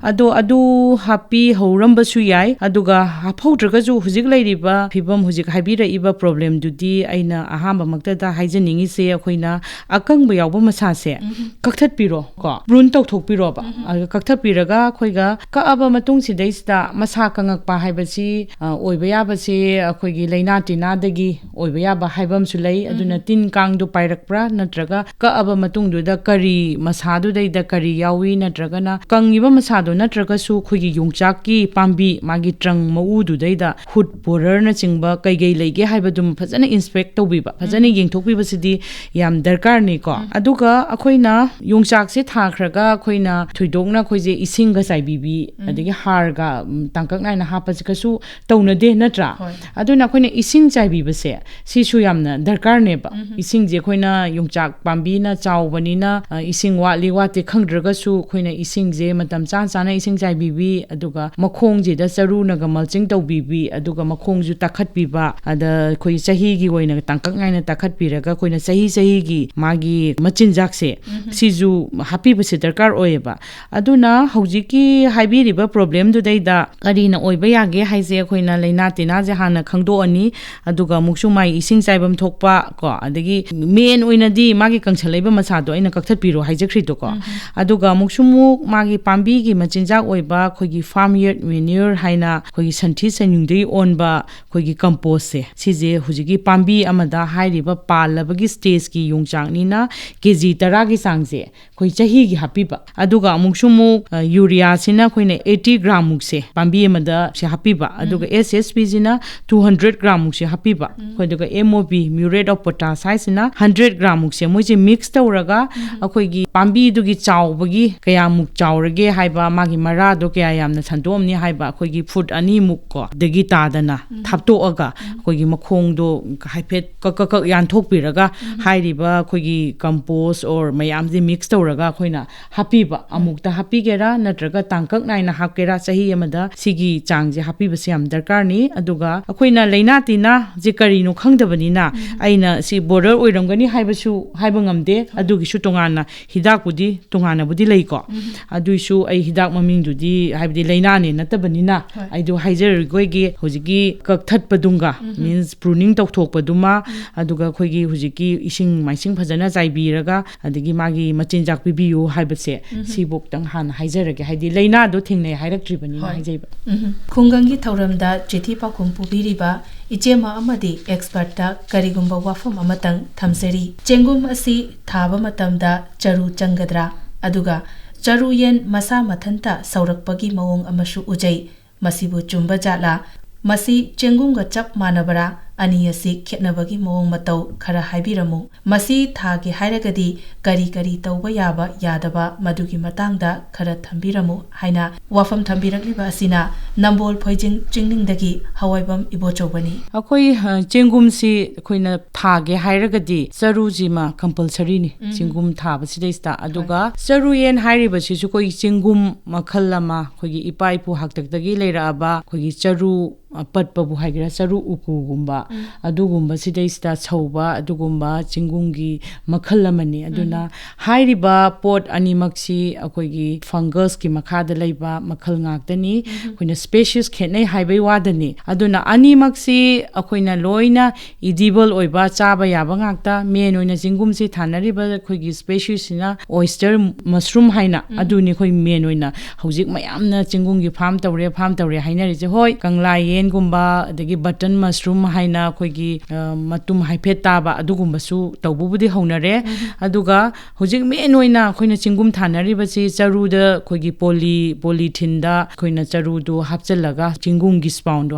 ꯑꯗꯣ ꯑꯗꯨ ꯍꯥꯞꯄꯤꯍꯧꯔꯝꯕꯁꯨ ꯌꯥꯏ, ꯑꯗꯨꯒ ꯍꯥꯞꯍꯧꯗ꯭ꯔꯒꯁꯨ ꯍꯧꯖꯤꯛ ꯂꯩꯔꯤꯕ ꯐꯤꯕꯝ, ꯍꯧꯖꯤꯛ ꯍꯥꯏꯕꯤꯔꯛꯏꯕ ꯄ꯭ꯔꯣꯕ꯭ꯂꯦꯝꯗꯨꯗꯤ ꯑꯩꯅ ꯑꯍꯥꯟꯕꯃꯛꯇꯗ ꯍꯥꯏꯖꯅꯤꯡꯉꯤꯁꯦ, ꯑꯩꯈꯣꯏꯅ ꯑꯀꯪꯕ ꯌꯥꯎꯕ ꯃꯁꯥꯁꯦ ꯀꯛꯊꯠꯄꯤꯔꯣ ꯀꯣ, ꯄ꯭ꯔꯨꯟ ꯇꯧꯊꯣꯛꯄꯤꯔꯣꯕ꯫ ꯑꯗꯨꯒ ꯀꯛꯊꯠꯄꯤꯔꯒ ꯑꯩꯈꯣꯏꯒ ꯀꯛꯑꯕ ꯃꯇꯨꯡ ꯁꯤꯗꯩꯁꯤꯗ ꯃꯁꯥ ꯀꯪꯉꯛꯄ ꯍꯥꯏꯕꯁꯤ, ꯑ, ꯑꯣꯏꯕ ꯌꯥꯕꯁꯤ ꯑꯩꯈꯣꯏꯒꯤ ꯂꯥꯏꯅꯥ ꯇꯤꯟꯅꯥꯗꯒꯤ ꯑꯣꯏꯕ ꯌꯥꯕ ꯍꯥꯏꯕ ꯑꯃꯁꯨ ꯂꯩ꯫ ꯑꯗꯨꯅ ꯇꯤꯟ ꯀꯥꯡꯗꯨ ꯄꯥꯏꯔꯛꯄ꯭ꯔꯥ, ꯅꯠꯇ꯭ꯔꯒ ꯀꯛꯑꯕ ꯃꯇꯨꯡꯗꯨꯗ ꯀꯔꯤ ꯃꯁꯥꯗꯨꯗꯩꯗ ꯀꯔꯤ ꯌꯥꯎꯏ, ꯅꯠꯇ꯭ꯔꯒꯅ ꯀꯪꯉꯤꯕ ꯃꯁꯥꯗꯣ ꯅꯠꯇ꯭ꯔꯒꯁꯨ ꯑꯩꯈꯣꯏꯒꯤ ꯌꯣꯡꯆꯥꯛꯀꯤ ꯄꯥꯝꯕꯤ ꯃꯥꯒꯤ ꯇ꯭ꯔꯪ ꯃꯎꯗꯨꯗꯩꯗ ꯍꯨꯠ ꯕꯣꯔꯔꯅꯆꯤꯡꯕ ꯀꯩꯀꯩ ꯂꯩꯒꯦ ꯍꯥꯏꯕꯗꯨꯝ ꯐꯖꯅ ꯏꯟꯁꯄꯦꯛ ꯇꯧꯕꯤꯕ, ꯐꯖꯅ ꯌꯦꯡꯊꯣꯛꯄꯤꯕꯁꯤꯗꯤ ꯌꯥꯝ ꯗꯔꯀꯥꯔꯅꯤꯀꯣ꯫ ꯑꯗꯨꯒ ꯑꯩꯈꯣꯏꯅ ꯌꯣꯡꯆꯥꯛꯁꯦ ꯊꯥꯈ꯭ꯔꯒ ꯑꯩꯈꯣꯏꯅ ꯊꯣꯏꯗꯣꯛꯅ ꯑꯩꯈꯣꯏꯁꯦ ꯏꯁꯤꯡꯒ ꯆꯥꯏꯕꯤꯕꯤ, ꯑꯗꯒꯤ ꯍꯥꯔꯒ, ꯎꯝ, ꯇꯥꯡꯀꯛ ꯅꯥꯏꯅ ꯍꯥꯞꯄꯁꯦ ꯀꯩꯁꯨ ꯇꯧꯅꯗꯦ, ꯅꯠꯇ꯭ꯔꯥ? ꯍꯣꯏ꯫ ꯑꯗꯨꯅ ꯑꯩꯈꯣꯏꯅ ꯏꯁꯤꯡ ꯆꯥꯏꯕꯤꯕꯁꯦ ꯁꯤꯁꯨ ꯌꯥꯝꯅ ꯗꯔꯀꯥꯔꯅꯦꯕ꯫ ꯏꯁꯤꯡꯁꯦ ꯑꯩꯈꯣꯏꯅ ꯌꯣꯡꯆꯥꯛ ꯄꯥꯝꯕꯤꯅ ꯆꯥꯎꯕꯅꯤꯅ, ꯑ, ꯏꯁꯤꯡ ꯋꯥꯠꯂꯤ ꯋꯥꯠꯇꯦ ꯈꯪꯗ꯭ꯔꯒꯁꯨ ꯑꯩꯈꯣꯏꯅ ꯏꯁꯤꯡꯁꯦ ꯃꯇꯝ ꯆꯥ ꯆꯥꯅ ꯏꯁꯤꯡ ꯆꯥꯏꯕꯤꯕꯤ, ꯑꯗꯨꯒ ꯃꯈꯣꯡꯁꯤꯗ ꯆꯔꯨꯅꯒ ꯃꯜꯆꯤꯡ ꯇꯧꯕꯤꯕꯤ, ꯑꯗꯨꯒ ꯃꯈꯣꯡꯁꯨ ꯇꯥꯈꯠꯄꯤꯕ, ꯑꯗ ꯑꯩꯈꯣꯏ ꯆꯍꯤꯒꯤ ꯑꯣꯏꯅ ꯇꯥꯡꯀꯛ ꯅꯥꯏꯅ ꯇꯥꯈꯠꯄꯤꯔꯒ ꯑꯩꯈꯣꯏꯅ ꯆꯍꯤ ꯆꯍꯤꯒꯤ ꯃꯥꯒꯤ ꯃꯆꯤꯟꯖꯥꯛꯁꯦ ꯁꯤꯁꯨ ꯍꯥꯞꯄꯤꯕꯁꯦ ꯗꯔꯀꯥꯔ ꯑꯣꯏꯌꯦꯕ꯫ ꯑꯗꯨꯅ ꯍꯧꯖꯤꯛꯀꯤ ꯍꯥꯏꯕꯤꯔꯤꯕ ꯄ꯭ꯔꯣꯕ꯭ꯂꯦꯝꯗꯨꯗꯩꯗ ꯀꯔꯤꯅ ꯑꯣꯏꯕ ꯌꯥꯒꯦ ꯍꯥꯏꯁꯦ ꯑꯩꯈꯣꯏꯅ ꯂꯥꯏꯅꯥ ꯇꯤꯟꯅꯥꯁꯦ ꯍꯥꯟꯅ ꯈꯪꯗꯣꯛꯑꯅꯤ, ꯑꯗꯨꯒ ꯑꯃꯨꯛꯁꯨ ꯃꯥꯏ ꯏꯁꯤꯡ ꯆꯥꯏꯐꯝ ꯊꯣꯛꯄ ꯀꯣ, ꯑꯗꯒꯤ ꯃꯦꯟ ꯑꯣꯏꯅꯗꯤ ꯃꯥꯒꯤ ꯀꯪꯁꯜꯂꯛꯏꯕ ꯃꯁꯥꯗꯣ ꯑꯩꯅ ꯀꯛꯊꯠꯄꯤꯔꯣ ꯍꯥꯏꯖꯈ꯭ꯔꯤꯗꯣꯀꯣ꯫ ꯑꯗꯨꯒ ꯑꯃꯨꯛꯁꯨ ꯑꯃꯨꯛ ꯃꯥꯒꯤ ꯄꯥꯝꯕꯤꯒꯤ ꯃꯆꯤꯟꯖꯥꯛ ꯑꯣꯏꯕ ꯑꯩꯈꯣꯏꯒꯤ farm yard manure ꯍꯥꯏꯅ ꯑꯩꯈꯣꯏꯒꯤ ꯁꯟꯊꯤ ꯁꯟꯌꯨꯡꯗꯒꯤ ꯑꯣꯟꯕ ꯑꯩꯈꯣꯏꯒꯤ ꯀꯝꯄꯣꯁꯁꯦ, ꯁꯤꯁꯦ ꯍꯧꯖꯤꯛꯀꯤ ꯄꯥꯝꯕꯤ ꯑꯃꯗ ꯍꯥꯏꯔꯤꯕ ꯄꯥꯜꯂꯕꯒꯤ ꯁ꯭ꯇꯦꯖꯀꯤ ꯌꯣꯡꯆꯥꯛꯅꯤꯅ ꯀꯦ ꯖꯤ ꯇꯔꯥꯒꯤ ꯆꯥꯡꯁꯦ ꯑꯩꯈꯣꯏ ꯆꯍꯤꯒꯤ ꯍꯥꯞꯄꯤꯕ꯫ ꯑꯗꯨꯒ ꯑꯃꯨꯛꯁꯨ ꯑꯃꯨꯛ, ꯑ, ꯌꯨꯔꯤꯌꯥꯁꯤꯅ ꯑꯩꯈꯣꯏꯅ eighty gram ꯃꯨꯛꯁꯦ ꯄꯥꯝꯕꯤ ꯑꯃꯗ ꯁꯦ ꯍꯥꯞꯄꯤꯕ, ꯑꯗꯨꯒ S S P ꯁꯤꯅ two hundred gram ꯃꯨꯛꯁꯦ ꯍꯥꯞꯄꯤꯕ꯫ ꯑꯩꯈꯣꯏ ꯑꯗꯨꯒ M O P, muriate of potash ꯍꯥꯏꯁꯤꯅ hundred gram ꯃꯨꯛꯁꯦ ꯃꯣꯏꯁꯦ ꯃꯤꯛꯁ ꯇꯧꯔꯒ ꯑꯩꯈꯣꯏꯒꯤ ꯄꯥꯝꯕꯤꯗꯨꯒꯤ ꯆꯥꯎꯕꯒꯤ ꯀꯌꯥꯃꯨꯛ ꯆꯥꯎꯔꯒꯦ ꯍꯥꯏꯕ, ꯃꯥꯒꯤ ꯃꯔꯥꯗꯣ ꯀꯌꯥ ꯌꯥꯝꯅ ꯁꯟꯗꯣꯛꯑꯝꯅꯤ ꯍꯥꯏꯕ, ꯑꯩꯈꯣꯏꯒꯤ ꯐꯨꯠ ꯑꯅꯤꯃꯨꯛ ꯀꯣ ꯗꯒꯤ ꯇꯥꯗꯅ ꯊꯥꯞꯇꯣꯛꯑꯒ ꯑꯩꯈꯣꯏꯒꯤ ꯃꯈꯣꯡꯗꯣ ꯍꯥꯏꯐꯦꯠ ꯀꯛ ꯀꯛ ꯀꯛ ꯌꯥꯟꯊꯣꯛꯄꯤꯔꯒ ꯍꯥꯏꯔꯤꯕ ꯑꯩꯈꯣꯏꯒꯤ ꯀꯝꯄꯣꯁ or ꯃꯌꯥꯝꯁꯦ ꯃꯤꯛꯁ ꯇꯧꯔꯒ ꯑꯩꯈꯣꯏꯅ ꯍꯥꯞꯄꯤꯕ, ꯑꯃꯨꯛꯇ ꯍꯥꯞꯄꯤꯒꯦꯔꯥ ꯅꯠꯇ꯭ꯔꯒ ꯇꯥꯡꯀꯛ ꯅꯥꯏꯅ ꯍꯥꯞꯀꯦꯔꯥ, ꯆꯍꯤ ꯑꯃꯗ ꯁꯤꯒꯤ ꯆꯥꯡꯁꯦ ꯍꯥꯞꯄꯤꯕꯁꯦ ꯌꯥꯝ ꯗꯔꯀꯥꯔꯅꯤ꯫ ꯑꯗꯨꯒ ꯑꯩꯈꯣꯏꯅ ꯂꯥꯏꯅꯥ ꯇꯤꯟꯅꯥꯁꯦ ꯀꯔꯤꯅꯣ ꯈꯪꯗꯕꯅꯤꯅ ꯑꯩꯅ ꯁꯤ ꯑꯣꯔꯗꯔ ꯑꯣꯏꯔꯝꯒꯅꯤ ꯍꯥꯏꯕꯁꯨ ꯍꯥꯏꯕ ꯉꯝꯗꯦ꯫ ꯑꯗꯨꯒꯤꯁꯨ ꯇꯣꯉꯥꯟꯅ ꯍꯤꯗꯥꯛꯄꯨꯗꯤ ꯇꯣꯉꯥꯟꯅꯕꯨꯗꯤ ꯂꯩꯀꯣ꯫ ꯑꯗꯨꯏꯁꯨ ꯑꯩ ꯍꯤꯗꯥꯛ ꯃꯃꯤꯡꯗꯨꯗꯤ, ꯍꯥꯏꯕꯗꯤ ꯂꯥꯏꯅꯥꯅꯦ ꯅꯠꯇꯕꯅꯤꯅ, ꯍꯣꯏ꯫ ꯑꯩꯗꯣ ꯍꯥꯏꯖꯔꯔꯣꯏꯒꯦ꯫ ꯍꯧꯖꯤꯛꯀꯤ ꯀꯛꯊꯠꯄꯗꯨꯝꯒ, ꯃꯤꯟꯁ ꯄ꯭ꯔꯨꯅꯤꯡ ꯇꯧꯊꯣꯛꯄꯗꯨꯃ, ꯑꯗꯨꯒ ꯑꯩꯈꯣꯏꯒꯤ ꯍꯧꯖꯤꯛꯀꯤ ꯏꯁꯤꯡ ꯃꯥꯏꯁꯤꯡ ꯐꯖꯅ ꯆꯥꯏꯕꯤꯔꯒ, ꯑꯗꯒꯤ ꯃꯥꯒꯤ ꯃꯆꯤꯟꯖꯥꯛ ꯄꯤꯕꯤꯌꯨ ꯍꯥꯏꯕꯁꯦ, ꯁꯤꯐꯧꯇꯪ ꯍꯥꯟꯅ ꯍꯥꯏꯖꯔꯒꯦ꯫ ꯍꯥꯏꯗꯤ ꯂꯥꯏꯅꯥꯗꯣ ꯊꯦꯡꯅꯩ ꯍꯥꯏꯔꯛꯇ꯭ꯔꯤꯕꯅꯤꯅ ꯍꯣꯏ꯫ ꯍꯥꯏꯖꯩꯕ꯫ ꯎꯝ꯫ ꯈꯨꯡꯒꯪꯒꯤ ꯊꯧꯔꯝꯗ ꯆꯤꯊꯤ ꯄꯥꯎꯈꯨꯝ ꯄꯨꯕꯤꯔꯤꯕ ꯏꯆꯦꯃ ꯑꯃꯗꯤ ꯑꯦꯛꯁꯄꯔꯠꯇ ꯀꯔꯤꯒꯨꯝꯕ ꯋꯥꯐꯝ ꯑꯃꯇꯪ ꯊꯝꯖꯔꯤ꯫ ꯆꯦꯡꯒꯨꯝ ꯑꯁꯤ ꯊꯥꯕ ꯃꯇꯝꯗ ꯆꯔꯨ ꯆꯪꯒꯗ꯭ꯔꯥ? ꯑꯗꯨꯒ ꯆꯔꯨ ꯌꯦꯟ ꯃꯁꯥ ꯃꯊꯟꯇ ꯁꯧꯔꯛꯄꯒꯤ ꯃꯑꯣꯡ ꯑꯃꯁꯨ ꯎꯖꯩ꯫ ꯃꯁꯤꯕꯨ ꯆꯨꯝꯕ ꯖꯥꯠꯂꯥ? ꯃꯁꯤ ꯆꯦꯡꯒꯨꯝꯒ ꯆꯞ ꯃꯥꯟꯅꯕꯔꯥ? ꯑꯅꯤ ꯑꯁꯤ ꯈꯦꯠꯅꯕꯒꯤ ꯃꯑꯣꯡ ꯃꯇꯧ ꯈꯔ ꯍꯥꯏꯕꯤꯔꯝꯃꯨ꯫ ꯃꯁꯤ ꯊꯥꯒꯦ ꯍꯥꯏꯔꯒꯗꯤ ꯀꯔꯤ ꯀꯔꯤ ꯇꯧꯕ ꯌꯥꯕ ꯌꯥꯗꯕ, ꯃꯗꯨꯒꯤ ꯃꯇꯥꯡꯗ ꯈꯔ ꯊꯝꯕꯤꯔꯝꯃꯨ ꯍꯥꯏꯅ ꯋꯥꯐꯝ ꯊꯝꯕꯤꯔꯛꯂꯤꯕ ꯑꯁꯤꯅ ꯅꯝꯕꯣꯜ ꯐꯣꯏꯖꯤꯡ ꯆꯤꯡꯅꯤꯡꯗꯒꯤ ꯍꯋꯥꯏꯕꯝ ꯏꯕꯣꯆꯧꯕꯅꯤ꯫ ꯑꯩꯈꯣꯏ, ꯑ, ꯆꯦꯡꯒꯨꯝꯁꯤ ꯑꯩꯈꯣꯏꯅ ꯊꯥꯒꯦ ꯍꯥꯏꯔꯒꯗꯤ ꯆꯔꯨꯁꯤꯃ ꯀꯝꯄꯜꯁꯔꯤꯅꯤ꯫ ꯆꯦꯡꯒꯨꯝ ꯊꯥꯕꯁꯤꯗꯩꯁꯤꯗ꯫ ꯑꯗꯨꯒ ꯆꯔꯨ ꯌꯦꯟ ꯍꯥꯏꯔꯤꯕꯁꯤꯁꯨ ꯑꯩꯈꯣꯏꯒꯤ ꯆꯦꯡꯒꯨꯝ ꯃꯈꯜ ꯑꯃ, ꯑꯩꯈꯣꯏꯒꯤ ꯏꯄꯥ ꯏꯄꯨ ꯍꯥꯛꯇꯛꯇꯒꯤ ꯂꯩꯔꯛꯑꯕ ꯑꯩꯈꯣꯏꯒꯤ ꯆꯔꯨ, ꯑ, ꯄꯠꯄꯕꯨ ꯍꯥꯏꯒꯦꯔꯥ, ꯆꯔꯨ ꯎꯀꯨꯒꯨꯝꯕ, ꯑꯗꯨꯒꯨꯝꯕꯁꯤꯗꯩꯁꯤꯗ ꯁꯧꯕ ꯑꯗꯨꯒꯨꯝꯕ ꯆꯦꯡꯒꯨꯝꯒꯤ ꯃꯈꯜ ꯑꯃꯅꯤ꯫ ꯑꯗꯨꯅ ꯍꯥꯏꯔꯤꯕ ꯄꯣꯠ ꯑꯅꯤꯃꯛꯁꯤ ꯑꯩꯈꯣꯏꯒꯤ ꯐꯪꯒꯁꯀꯤ ꯃꯈꯥꯗ ꯂꯩꯕ ꯃꯈꯜ ꯉꯥꯛꯇꯅꯤ꯫ ꯑꯩꯈꯣꯏꯅ ꯁ꯭ꯄꯦꯁꯤꯁ ꯈꯦꯠꯅꯩ ꯍꯥꯏꯕꯩ ꯋꯥꯗꯅꯤ꯫ ꯑꯗꯨꯅ ꯑꯅꯤꯃꯛꯁꯤ ꯑꯩꯈꯣꯏꯅ ꯂꯣꯏꯅ ꯏꯗꯤꯕꯜ ꯑꯣꯏꯕ, ꯆꯥꯕ ꯌꯥꯕ ꯉꯥꯛꯇ꯫ ꯃꯦꯟ ꯑꯣꯏꯅ ꯆꯦꯡꯒꯨꯝꯁꯤ ꯊꯥꯅꯔꯤꯕ ꯑꯩꯈꯣꯏꯒꯤ ꯁ꯭ꯄꯦꯁꯤꯁꯁꯤꯅ ꯑꯣꯏꯁꯇꯔ ꯃꯁꯔꯨꯝ ꯍꯥꯏꯅ, ꯑꯗꯨꯅꯤ ꯑꯩꯈꯣꯏ ꯃꯦꯟ ꯑꯣꯏꯅ ꯍꯧꯖꯤꯛ ꯃꯌꯥꯝꯅ ꯆꯦꯡꯒꯨꯝꯒꯤ ꯐꯥꯔꯝ ꯇꯧꯔꯦ, ꯐꯥꯔꯝ ꯇꯧꯔꯦ ꯍꯥꯏꯅꯔꯤꯁꯦ꯫ ꯍꯣꯏ, ꯀꯪꯂꯥ ꯌꯦꯟꯒꯨꯝꯕ, ꯑꯗꯒꯤ ꯕꯇꯟ ꯃꯁꯔꯨꯝ ꯍꯥꯏꯅ ꯑꯩꯈꯣꯏꯒꯤ, ꯑ, ꯃꯇꯨꯝ ꯍꯥꯏꯐꯦꯠ ꯇꯥꯕ, ꯑꯗꯨꯒꯨꯝꯕꯁꯨ ꯇꯧꯕꯕꯨꯗꯤ ꯍꯧꯅꯔꯦ꯫ ꯑꯗꯨꯒ ꯍꯧꯖꯤꯛ ꯃꯦꯟ ꯑꯣꯏꯅ ꯑꯩꯈꯣꯏꯅ ꯆꯦꯡꯒꯨꯝ ꯊꯥꯅꯔꯤꯕꯁꯤ ꯆꯔꯨꯗ ꯑꯩꯈꯣꯏꯒꯤ ꯄꯣꯂꯤ-, ꯄꯣꯂꯤꯊꯤꯟꯗ ꯑꯩꯈꯣꯏꯅ ꯆꯔꯨꯗꯣ ꯍꯥꯞꯆꯤꯜꯂꯒ, ꯆꯦꯡꯒꯨꯝꯒꯤ ꯁ꯭ꯄꯥꯎꯟꯗꯣ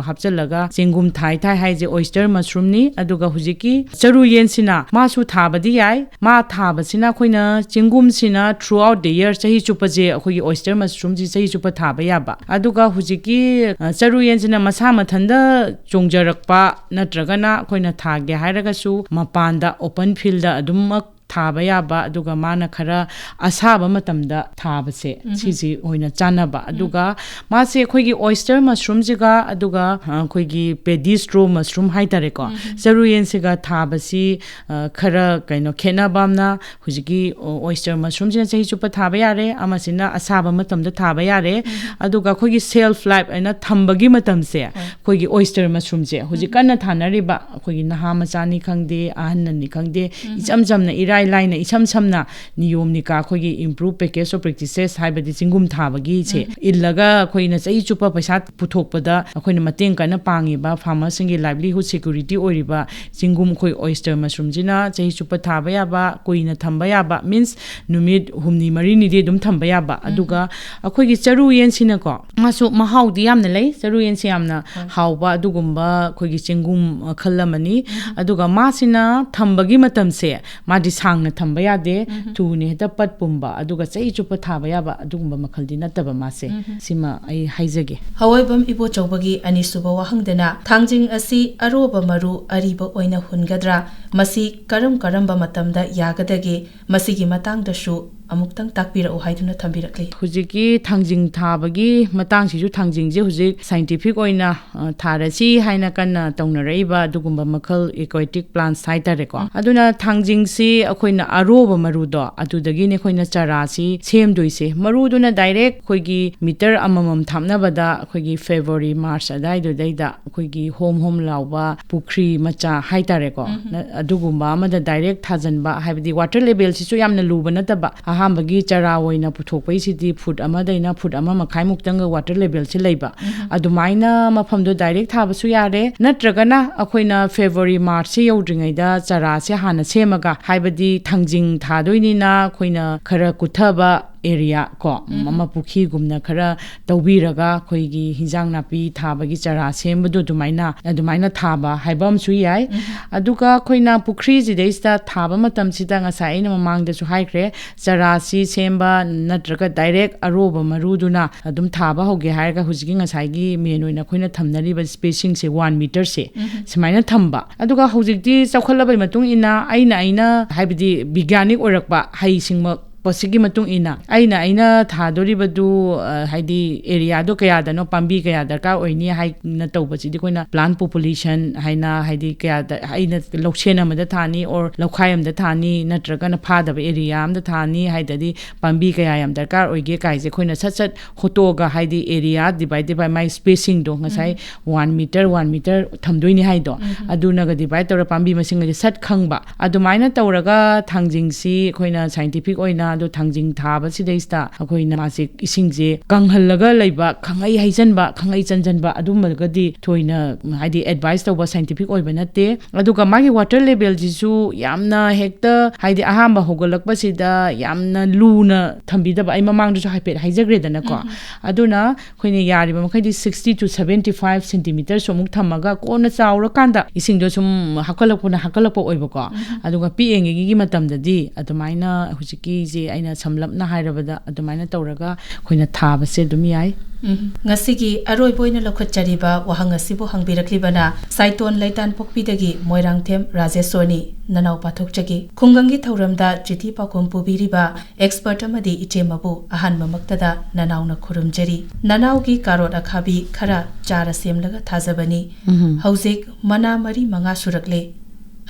ꯍꯥꯞꯆꯤꯜꯂꯒ ꯆꯦꯡꯒꯨꯝ ꯊꯥꯏ ꯊꯥꯏ ꯍꯥꯏꯁꯦ ꯑꯣꯏꯁꯇꯔ ꯃꯁꯔꯨꯝꯅꯤ꯫ ꯑꯗꯨꯒ ꯍꯧꯖꯤꯛꯀꯤ ꯆꯔꯨ ꯌꯦꯟꯁꯤꯅ ꯃꯥꯁꯨ ꯊꯥꯕꯗꯤ ꯌꯥꯏ꯫ ꯃꯥ ꯊꯥꯕꯁꯤꯅ ꯑꯩꯈꯣꯏꯅ ꯆꯦꯡꯒꯨꯝꯁꯤꯅ throughout the year, ꯆꯍꯤ ꯆꯨꯞꯄꯁꯦ ꯑꯩꯈꯣꯏꯒꯤ ꯑꯣꯏꯁꯇꯔ ꯃꯁꯔꯨꯝꯁꯤ ꯆꯍꯤ ꯆꯨꯞꯄ ꯊꯥꯕ ꯌꯥꯕ꯫ ꯑꯗꯨꯒ ꯍꯧꯖꯤꯛꯀꯤ, ꯑ, ꯆꯔꯨ ꯌꯦꯟꯁꯤꯅ ꯃꯁꯥ ꯃꯊꯟꯇ ꯆꯣꯡꯖꯔꯛꯄ ꯅꯠꯇ꯭ꯔꯒꯅ ꯑꯩꯈꯣꯏꯅ ꯊꯥꯒꯦ ꯍꯥꯏꯔꯒꯁꯨ ꯃꯄꯥꯟꯗ ꯑꯣꯄꯟ ꯐꯤꯜꯗ ꯑꯗꯨꯃꯛ ꯊꯥꯕ ꯌꯥꯕ, ꯑꯗꯨꯒ ꯃꯥꯅ ꯈꯔ ꯑꯁꯥꯕ ꯃꯇꯝꯗ ꯊꯥꯕꯁꯦ, ꯁꯤꯁꯤ ꯑꯣꯏꯅ ꯆꯥꯟꯅꯕ꯫ ꯑꯗꯨꯒ ꯃꯥꯁꯦ ꯑꯩꯈꯣꯏꯒꯤ oyster mushroomꯁꯤꯒ, ꯑꯗꯨꯒ, ꯑ, ꯑꯩꯈꯣꯏꯒꯤ paddy straw mushroom ꯍꯥꯏꯇꯥꯔꯦꯀꯣ, ꯆꯔꯨ ꯌꯦꯟꯁꯤꯒ ꯊꯥꯕꯁꯤ, ꯑ, ꯈꯔ ꯀꯩꯅꯣ ꯈꯦꯠꯅꯕ ꯑꯃꯅ, ꯍꯧꯖꯤꯛꯀꯤ, ꯑ, oyster mushroomꯁꯤꯅ ꯆꯍꯤ ꯆꯨꯞꯄ ꯊꯥꯕ ꯌꯥꯔꯦ, ꯑꯃꯁꯤꯅ ꯑꯁꯥꯕ ꯃꯇꯝꯗ ꯊꯥꯕ ꯌꯥꯔꯦ꯫ ꯑꯗꯨꯒ ꯑꯩꯈꯣꯏꯒꯤ shelf life ꯍꯥꯏꯅ ꯊꯝꯕꯒꯤ ꯃꯇꯝꯁꯦ, ꯑꯩꯈꯣꯏꯒꯤ oyster mushroomꯁꯦ ꯍꯧꯖꯤꯛ ꯀꯟꯅ ꯊꯥꯅꯔꯤꯕ, ꯑꯩꯈꯣꯏꯒꯤ ꯅꯍꯥ ꯃꯆꯥꯅꯤ ꯈꯪꯗꯦ, ꯑꯍꯟꯅꯅꯤ ꯈꯪꯗꯦ, ꯏꯆꯝ ꯆꯝꯅ, ꯏꯔꯥꯏ ꯂꯥꯏꯅ, ꯏꯁꯝ ꯁꯝꯅ ꯅꯤꯌꯣꯝ ꯅꯤꯀꯥ, ꯑꯩꯈꯣꯏꯒꯤ improved practice of practices ꯍꯥꯏꯕꯗꯤ ꯆꯤꯡꯒꯨꯝ ꯊꯥꯕꯒꯤꯁꯦ ꯏꯜꯂꯒ ꯑꯩꯈꯣꯏꯅ ꯆꯍꯤ ꯆꯨꯞꯄ ꯄꯩꯁꯥ ꯄꯨꯊꯣꯛꯄꯗ ꯑꯩꯈꯣꯏꯅ ꯃꯇꯦꯡ ꯀꯟꯅ ꯄꯥꯡꯉꯤꯕ farmerꯁꯤꯡꯒꯤ livelihood security ꯑꯣꯏꯔꯤꯕ ꯆꯤꯡꯒꯨꯝ, ꯑꯩꯈꯣꯏ oyster mushroomꯁꯤꯅ ꯆꯍꯤ ꯆꯨꯞꯄ ꯊꯥꯕ ꯌꯥꯕ, ꯀꯨꯏꯅ ꯊꯝꯕ ꯌꯥꯕ, means ꯅꯨꯃꯤꯠ ꯍꯨꯝꯅꯤ ꯃꯔꯤꯅꯤꯗꯤ ꯑꯗꯨꯝ ꯊꯝꯕ ꯌꯥꯕ꯫ ꯑꯗꯨꯒ ꯑꯩꯈꯣꯏꯒꯤ ꯆꯔꯨ ꯌꯦꯟꯁꯤꯅꯀꯣ, ꯃꯥꯁꯨ ꯃꯍꯥꯎꯗꯤ ꯌꯥꯝꯅ ꯂꯩ꯫ ꯆꯔꯨ ꯌꯦꯟꯁꯤ ꯌꯥꯝꯅ ꯍꯥꯎꯕ ꯑꯗꯨꯒꯨꯝꯕ ꯑꯩꯈꯣꯏꯒꯤ ꯆꯦꯡꯒꯨꯝ ꯃꯈꯜ ꯑꯃꯅꯤ꯫ ꯑꯗꯨꯒ ꯃꯥꯁꯤꯅ ꯊꯝꯕꯒꯤ ꯃꯇꯝꯁꯦ, ꯃꯥꯗꯤ ꯁꯥꯡꯅ ꯊꯝꯕ ꯌꯥꯗꯦ, ꯊꯨꯅ ꯍꯦꯛꯇ ꯄꯠ ꯄꯨꯝꯕ, ꯑꯗꯨꯒ ꯆꯍꯤ ꯆꯨꯞꯄ ꯊꯥꯕ ꯌꯥꯕ ꯑꯗꯨꯒꯨꯝꯕ ꯃꯈꯜꯗꯤ ꯅꯠꯇꯕ ꯃꯥꯁꯦ꯫ ꯁꯤꯃ ꯑꯩ ꯍꯥꯏꯖꯒꯦ꯫ ꯍꯋꯥꯏꯕꯝ ꯏꯕꯣꯆꯧꯕꯒꯤ ꯑꯅꯤꯁꯨꯕ ꯋꯥꯍꯪꯗꯅ, ꯊꯥꯡꯖꯤꯡ ꯑꯁꯤ ꯑꯔꯣꯕ ꯃꯔꯨ ꯑꯔꯤꯕ ꯑꯣꯏꯅ ꯍꯨꯟꯒꯗ꯭ꯔꯥ? ꯃꯁꯤ ꯀꯔꯝ ꯀꯔꯝꯕ ꯃꯇꯝꯗ ꯌꯥꯒꯗꯒꯦ? ꯃꯁꯤꯒꯤ ꯃꯇꯥꯡꯗꯁꯨ ꯑꯃꯨꯛꯇꯪ ꯇꯥꯛꯄꯤꯔꯛꯎ ꯍꯥꯏꯗꯨꯅ ꯊꯝꯕꯤꯔꯛꯂꯤ꯫ ꯍꯧꯖꯤꯛꯀꯤ ꯊꯥꯡꯖꯤꯡ ꯊꯥꯕꯒꯤ ꯃꯇꯥꯡꯁꯤꯁꯨ, ꯊꯥꯡꯖꯤꯡꯁꯦ ꯍꯧꯖꯤꯛ scientific ꯑꯣꯏꯅ, ꯑ, ꯊꯥꯔꯁꯤ ꯍꯥꯏꯅ ꯀꯟꯅ ꯇꯧꯅꯔꯛꯏꯕ ꯑꯗꯨꯒꯨꯝꯕ ꯃꯈꯜ aquatic plants ꯍꯥꯏꯇꯥꯔꯦꯀꯣ꯫ ꯑꯗꯨꯅ ꯊꯥꯡꯖꯤꯡꯁꯤ ꯑꯩꯈꯣꯏꯅ ꯑꯔꯣꯕ ꯃꯔꯨꯗꯣ, ꯑꯗꯨꯗꯒꯤꯅꯦ ꯑꯩꯈꯣꯏꯅ ꯆꯔꯥꯁꯤ ꯁꯦꯝꯗꯣꯏꯁꯦ꯫ ꯃꯔꯨꯗꯨꯅ direct ꯑꯩꯈꯣꯏꯒꯤ meter ꯑꯃꯃꯝ ꯊꯥꯞꯅꯕꯗ ꯑꯩꯈꯣꯏꯒꯤ February, March ꯑꯗꯥꯏꯗꯨꯗꯩꯗ ꯑꯩꯈꯣꯏꯒꯤ ꯍꯣꯝ ꯍꯣꯝ ꯂꯥꯎꯕ ꯄꯨꯈ꯭ꯔꯤ ꯃꯆꯥ ꯍꯥꯏꯇꯥꯔꯦꯀꯣ, ꯅ-, ꯑꯗꯨꯒꯨꯝꯕ ꯑꯃꯗ direct ꯊꯥꯖꯤꯟꯕ, ꯍꯥꯏꯕꯗꯤ water levelꯁꯤꯁꯨ ꯌꯥꯝꯅ ꯂꯨꯕ ꯅꯠꯇꯕ꯫ ꯑꯍꯥꯟꯕꯒꯤ ꯆꯔꯥ ꯑꯣꯏꯅ ꯄꯨꯊꯣꯛꯄꯩꯁꯤꯗꯤ foot ꯑꯃꯗꯩꯅ foot ꯑꯃ ꯃꯈꯥꯏꯃꯨꯛꯇꯪꯒ water levelꯁꯤ ꯂꯩꯕ꯫ ꯑꯗꯨꯃꯥꯏꯅ ꯃꯐꯝꯗꯣ direct ꯊꯥꯕꯁꯨ ꯌꯥꯔꯦ, ꯅꯠꯇ꯭ꯔꯒꯅ ꯑꯩꯈꯣꯏꯅ February, Marchꯁꯦ ꯌꯧꯗ꯭ꯔꯤꯉꯩꯗ ꯆꯔꯥꯁꯦ ꯍꯥꯟꯅ ꯁꯦꯝꯃꯒ, ꯍꯥꯏꯕꯗꯤ ꯊꯥꯡꯖꯤꯡ ꯊꯥꯗꯣꯏꯅꯤꯅ ꯑꯩꯈꯣꯏꯅ ꯈꯔ ꯀꯨꯠꯊꯕ ꯑꯦꯔꯤꯌꯥ ꯀꯣ, ꯑꯃ ꯄꯨꯈ꯭ꯔꯤꯒꯨꯝꯅ ꯈꯔ ꯇꯧꯕꯤꯔꯒ ꯑꯩꯈꯣꯏꯒꯤ ꯍꯤꯟꯖꯥꯡ ꯅꯥꯄꯤ ꯊꯥꯕꯒꯤ ꯆꯔꯥ ꯁꯦꯝꯕꯗꯣ ꯑꯗꯨꯃꯥꯏꯅ, ꯑꯗꯨꯃꯥꯏꯅ ꯊꯥꯕ ꯍꯥꯏꯕ ꯑꯃꯁꯨ ꯌꯥꯏ꯫ ꯑꯗꯨꯒ ꯑꯩꯈꯣꯏꯅ ꯄꯨꯈ꯭ꯔꯤꯁꯤꯗꯩꯁꯤꯗ ꯊꯥꯕ ꯃꯇꯝꯁꯤꯗ, ꯉꯁꯥꯏ ꯑꯩꯅ ꯃꯃꯥꯡꯗꯁꯨ ꯍꯥꯏꯈ꯭ꯔꯦ, ꯆꯔꯥꯁꯤ ꯁꯦꯝꯕ ꯅꯠꯇ꯭ꯔꯒ ꯗꯥꯏꯔꯦꯛ ꯑꯔꯣꯕ ꯃꯔꯨꯗꯨꯅ ꯑꯗꯨꯝ ꯊꯥꯕ ꯍꯧꯒꯦ ꯍꯥꯏꯔꯒ, ꯍꯧꯖꯤꯛꯀꯤ ꯉꯁꯥꯏꯒꯤ ꯃꯦꯟ ꯑꯣꯏꯅ ꯑꯩꯈꯣꯏꯅ ꯊꯝꯅꯔꯤꯕ ꯁ꯭ꯄꯦꯁꯤꯡꯁꯦ, ꯋꯥꯟ ꯃꯤꯇꯔꯁꯦ, ꯁꯨꯃꯥꯏꯅ ꯊꯝꯕ꯫ ꯑꯗꯨꯒ ꯍꯧꯖꯤꯛꯇꯤ ꯆꯥꯎꯈꯠꯂꯕꯩ ꯃꯇꯨꯡ ꯏꯟꯅ, ꯑꯩꯅ, ꯑꯩꯅ ꯍꯥꯏꯕꯗꯤ ꯕꯤꯒ꯭ꯌꯥꯅꯤꯛ ꯑꯣꯏꯔꯛꯄ, ꯍꯩꯁꯤꯡꯕ ꯄꯣꯠꯁꯤꯒꯤ ꯃꯇꯨꯡ ꯏꯟꯅ ꯑꯩꯅ, ꯑꯩꯅ ꯊꯥꯗꯣꯔꯤꯕꯗꯨ, ꯑ, ꯍꯥꯏꯗꯤ ꯑꯦꯔꯤꯌꯥꯗꯣ ꯀꯌꯥꯗꯅꯣ, ꯄꯥꯝꯕꯤ ꯀꯌꯥ ꯗꯔꯀꯥꯔ ꯑꯣꯏꯅꯤ ꯍꯥꯏꯅ ꯇꯧꯕꯁꯤꯗꯤ ꯑꯩꯈꯣꯏꯅ ꯄ꯭ꯂꯥꯟ ꯄꯣꯄꯨꯂꯦꯁꯟ ꯍꯥꯏꯅ, ꯍꯥꯏꯗꯤ ꯀꯌꯥꯗ ꯑꯩꯅ ꯂꯧꯁꯦꯟ ꯑꯃꯗ ꯊꯥꯅꯤ, ꯑꯣꯔ ꯂꯧꯈꯥꯏ ꯑꯃꯗ ꯊꯥꯅꯤ, ꯅꯠꯇ꯭ꯔꯒꯅ ꯐꯥꯗꯕ ꯑꯦꯔꯤꯌꯥ ꯑꯃꯗ ꯊꯥꯅꯤ ꯍꯥꯏꯗꯗꯤ ꯄꯥꯝꯕꯤ ꯀꯌꯥ ꯌꯥꯝ ꯗꯔꯀꯥꯔ ꯑꯣꯏꯒꯦ ꯀꯥꯏꯁꯦ ꯑꯩꯈꯣꯏꯅ ꯁꯠ ꯁꯠ ꯍꯣꯇꯣꯛꯑꯒ, ꯍꯥꯏꯗꯤ ꯑꯦꯔꯤꯌꯥ ꯗꯤꯚꯥꯏꯗꯦꯠ ꯕꯥꯏ ꯃꯥꯏ ꯁ꯭ꯄꯦꯁꯤꯡꯗꯣ, ꯉꯁꯥꯏ ꯋꯥꯟ ꯃꯤꯇꯔ, ꯋꯥꯟ ꯃꯤꯇꯔ ꯊꯝꯗꯣꯏꯅꯤ ꯍꯥꯏꯗꯣ, ꯑꯗꯨꯅꯒ ꯗꯤꯚꯥꯏꯗ ꯇꯧꯔ ꯄꯥꯝꯕꯤ ꯃꯁꯤꯡ ꯑꯁꯦ ꯁꯠ ꯈꯪꯕ꯫ ꯑꯗꯨꯃꯥꯏꯅ ꯇꯧꯔꯒ ꯊꯥꯡꯖꯤꯡꯁꯤ ꯑꯩꯈꯣꯏꯅ ꯁꯥꯏꯟꯇꯤꯐꯤꯛ ꯑꯣꯏꯅ, ꯑꯗꯣ ꯊꯥꯡꯖꯤꯡ ꯊꯥꯕꯁꯤꯗꯩꯁꯤꯗ ꯑꯩꯈꯣꯏꯅ ꯃꯥꯁꯦ ꯏꯁꯤꯡꯁꯦ ꯀꯪꯍꯜꯂꯒ ꯂꯩꯕ, ꯈꯪꯍꯩ ꯍꯩꯖꯟꯕ, ꯈꯪꯍꯩ ꯆꯟꯖꯟꯕ, ꯑꯗꯨꯝꯕꯒꯗꯤ ꯊꯣꯏꯅ, ꯍꯥꯏꯗꯤ, ꯑꯦꯗꯚꯥꯏꯁ ꯇꯧꯕ ꯁꯥꯏꯟꯇꯤꯐꯤꯛ ꯑꯣꯏꯕ ꯅꯠꯇꯦ꯫ ꯑꯗꯨꯒ ꯃꯥꯒꯤ ꯋꯥꯇꯔ ꯂꯦꯚꯦꯜꯁꯤꯁꯨ ꯌꯥꯝꯅ ꯍꯦꯛꯇ, ꯍꯥꯏꯗꯤ, ꯑꯍꯥꯟꯕ ꯍꯧꯒꯠꯂꯛꯄꯁꯤꯗ ꯌꯥꯝꯅ ꯂꯨꯅ ꯊꯝꯕꯤꯗꯕ, ꯑꯩ ꯃꯃꯥꯡꯗꯁꯨ ꯍꯥꯏꯐꯦꯠ ꯍꯥꯏꯖꯈ꯭ꯔꯦꯗꯅꯀꯣ꯫ ꯑꯗꯨꯅ ꯑꯩꯈꯣꯏꯅ ꯌꯥꯔꯤꯕ ꯃꯈꯩꯗꯤ sixty to seventy five centimeterꯁꯨ ꯑꯃꯨꯛ ꯊꯝꯃꯒ, ꯀꯣꯟꯅ ꯆꯥꯎꯔꯀꯥꯟꯗ ꯏꯁꯤꯡꯗꯣ ꯁꯨꯝ ꯍꯥꯞꯀꯠꯂꯛꯄꯅ ꯍꯥꯞꯀꯠꯂꯛꯄ ꯑꯣꯏꯕꯀꯣ꯫ ꯑꯗꯨꯒ ꯄꯤꯛꯏꯉꯩꯒꯤ ꯃꯇꯝꯗꯗꯤ ꯑꯗꯨꯃꯥꯏꯅ, ꯍꯧꯖꯤꯛꯀꯤꯁꯦ ꯑꯩꯅ ꯁꯝꯂꯞꯅ ꯍꯥꯏꯔꯕꯗ ꯑꯗꯨꯃꯥꯏꯅ ꯇꯧꯔꯒ ꯑꯩꯈꯣꯏꯅ ꯊꯥꯕꯁꯦ ꯑꯗꯨꯝ ꯌꯥꯏ꯫ ꯎꯝ꯫ ꯉꯁꯤꯒꯤ ꯑꯔꯣꯏꯕ ꯑꯣꯏꯅ ꯂꯧꯈꯠꯆꯔꯤꯕ ꯋꯥꯍꯪ ꯑꯁꯤꯕꯨ ꯍꯪꯕꯤꯔꯛꯂꯤꯕꯅ ꯁꯥꯏꯇꯣꯟ ꯂꯩꯇꯥꯟꯄꯣꯛꯄꯤꯗꯒꯤ ꯃꯣꯏꯔꯥꯡꯊꯦꯝ ꯔꯥꯖꯦꯁꯣꯔꯅꯤ꯫ ꯅꯅꯥꯎ ꯄꯥꯊꯣꯛꯆꯒꯦ꯫ ꯈꯨꯡꯒꯪꯒꯤ ꯊꯧꯔꯝꯗ ꯆꯤꯊꯤ ꯄꯥꯎꯈꯨꯝ ꯄꯨꯕꯤꯔꯤꯕ ꯑꯦꯛꯁꯄꯔꯠ ꯑꯃꯗꯤ ꯏꯆꯦꯃꯕꯨ ꯑꯍꯥꯟꯕꯃꯛꯇꯗ ꯅꯅꯥꯎꯅ ꯈꯨꯔꯨꯝꯖꯔꯤ꯫ ꯅꯅꯥꯎꯒꯤ ꯀꯥꯔꯣꯠ ꯑꯈꯥꯕꯤ ꯈꯔ ꯆꯥꯔ ꯁꯦꯝꯂꯒ ꯊꯥꯖꯕꯅꯤ꯫ ꯎꯝ꯫ ꯍꯧꯖꯤꯛ ꯃꯅꯥ ꯃꯔꯤ ꯃꯉꯥ ꯁꯨꯔꯛꯂꯦ꯫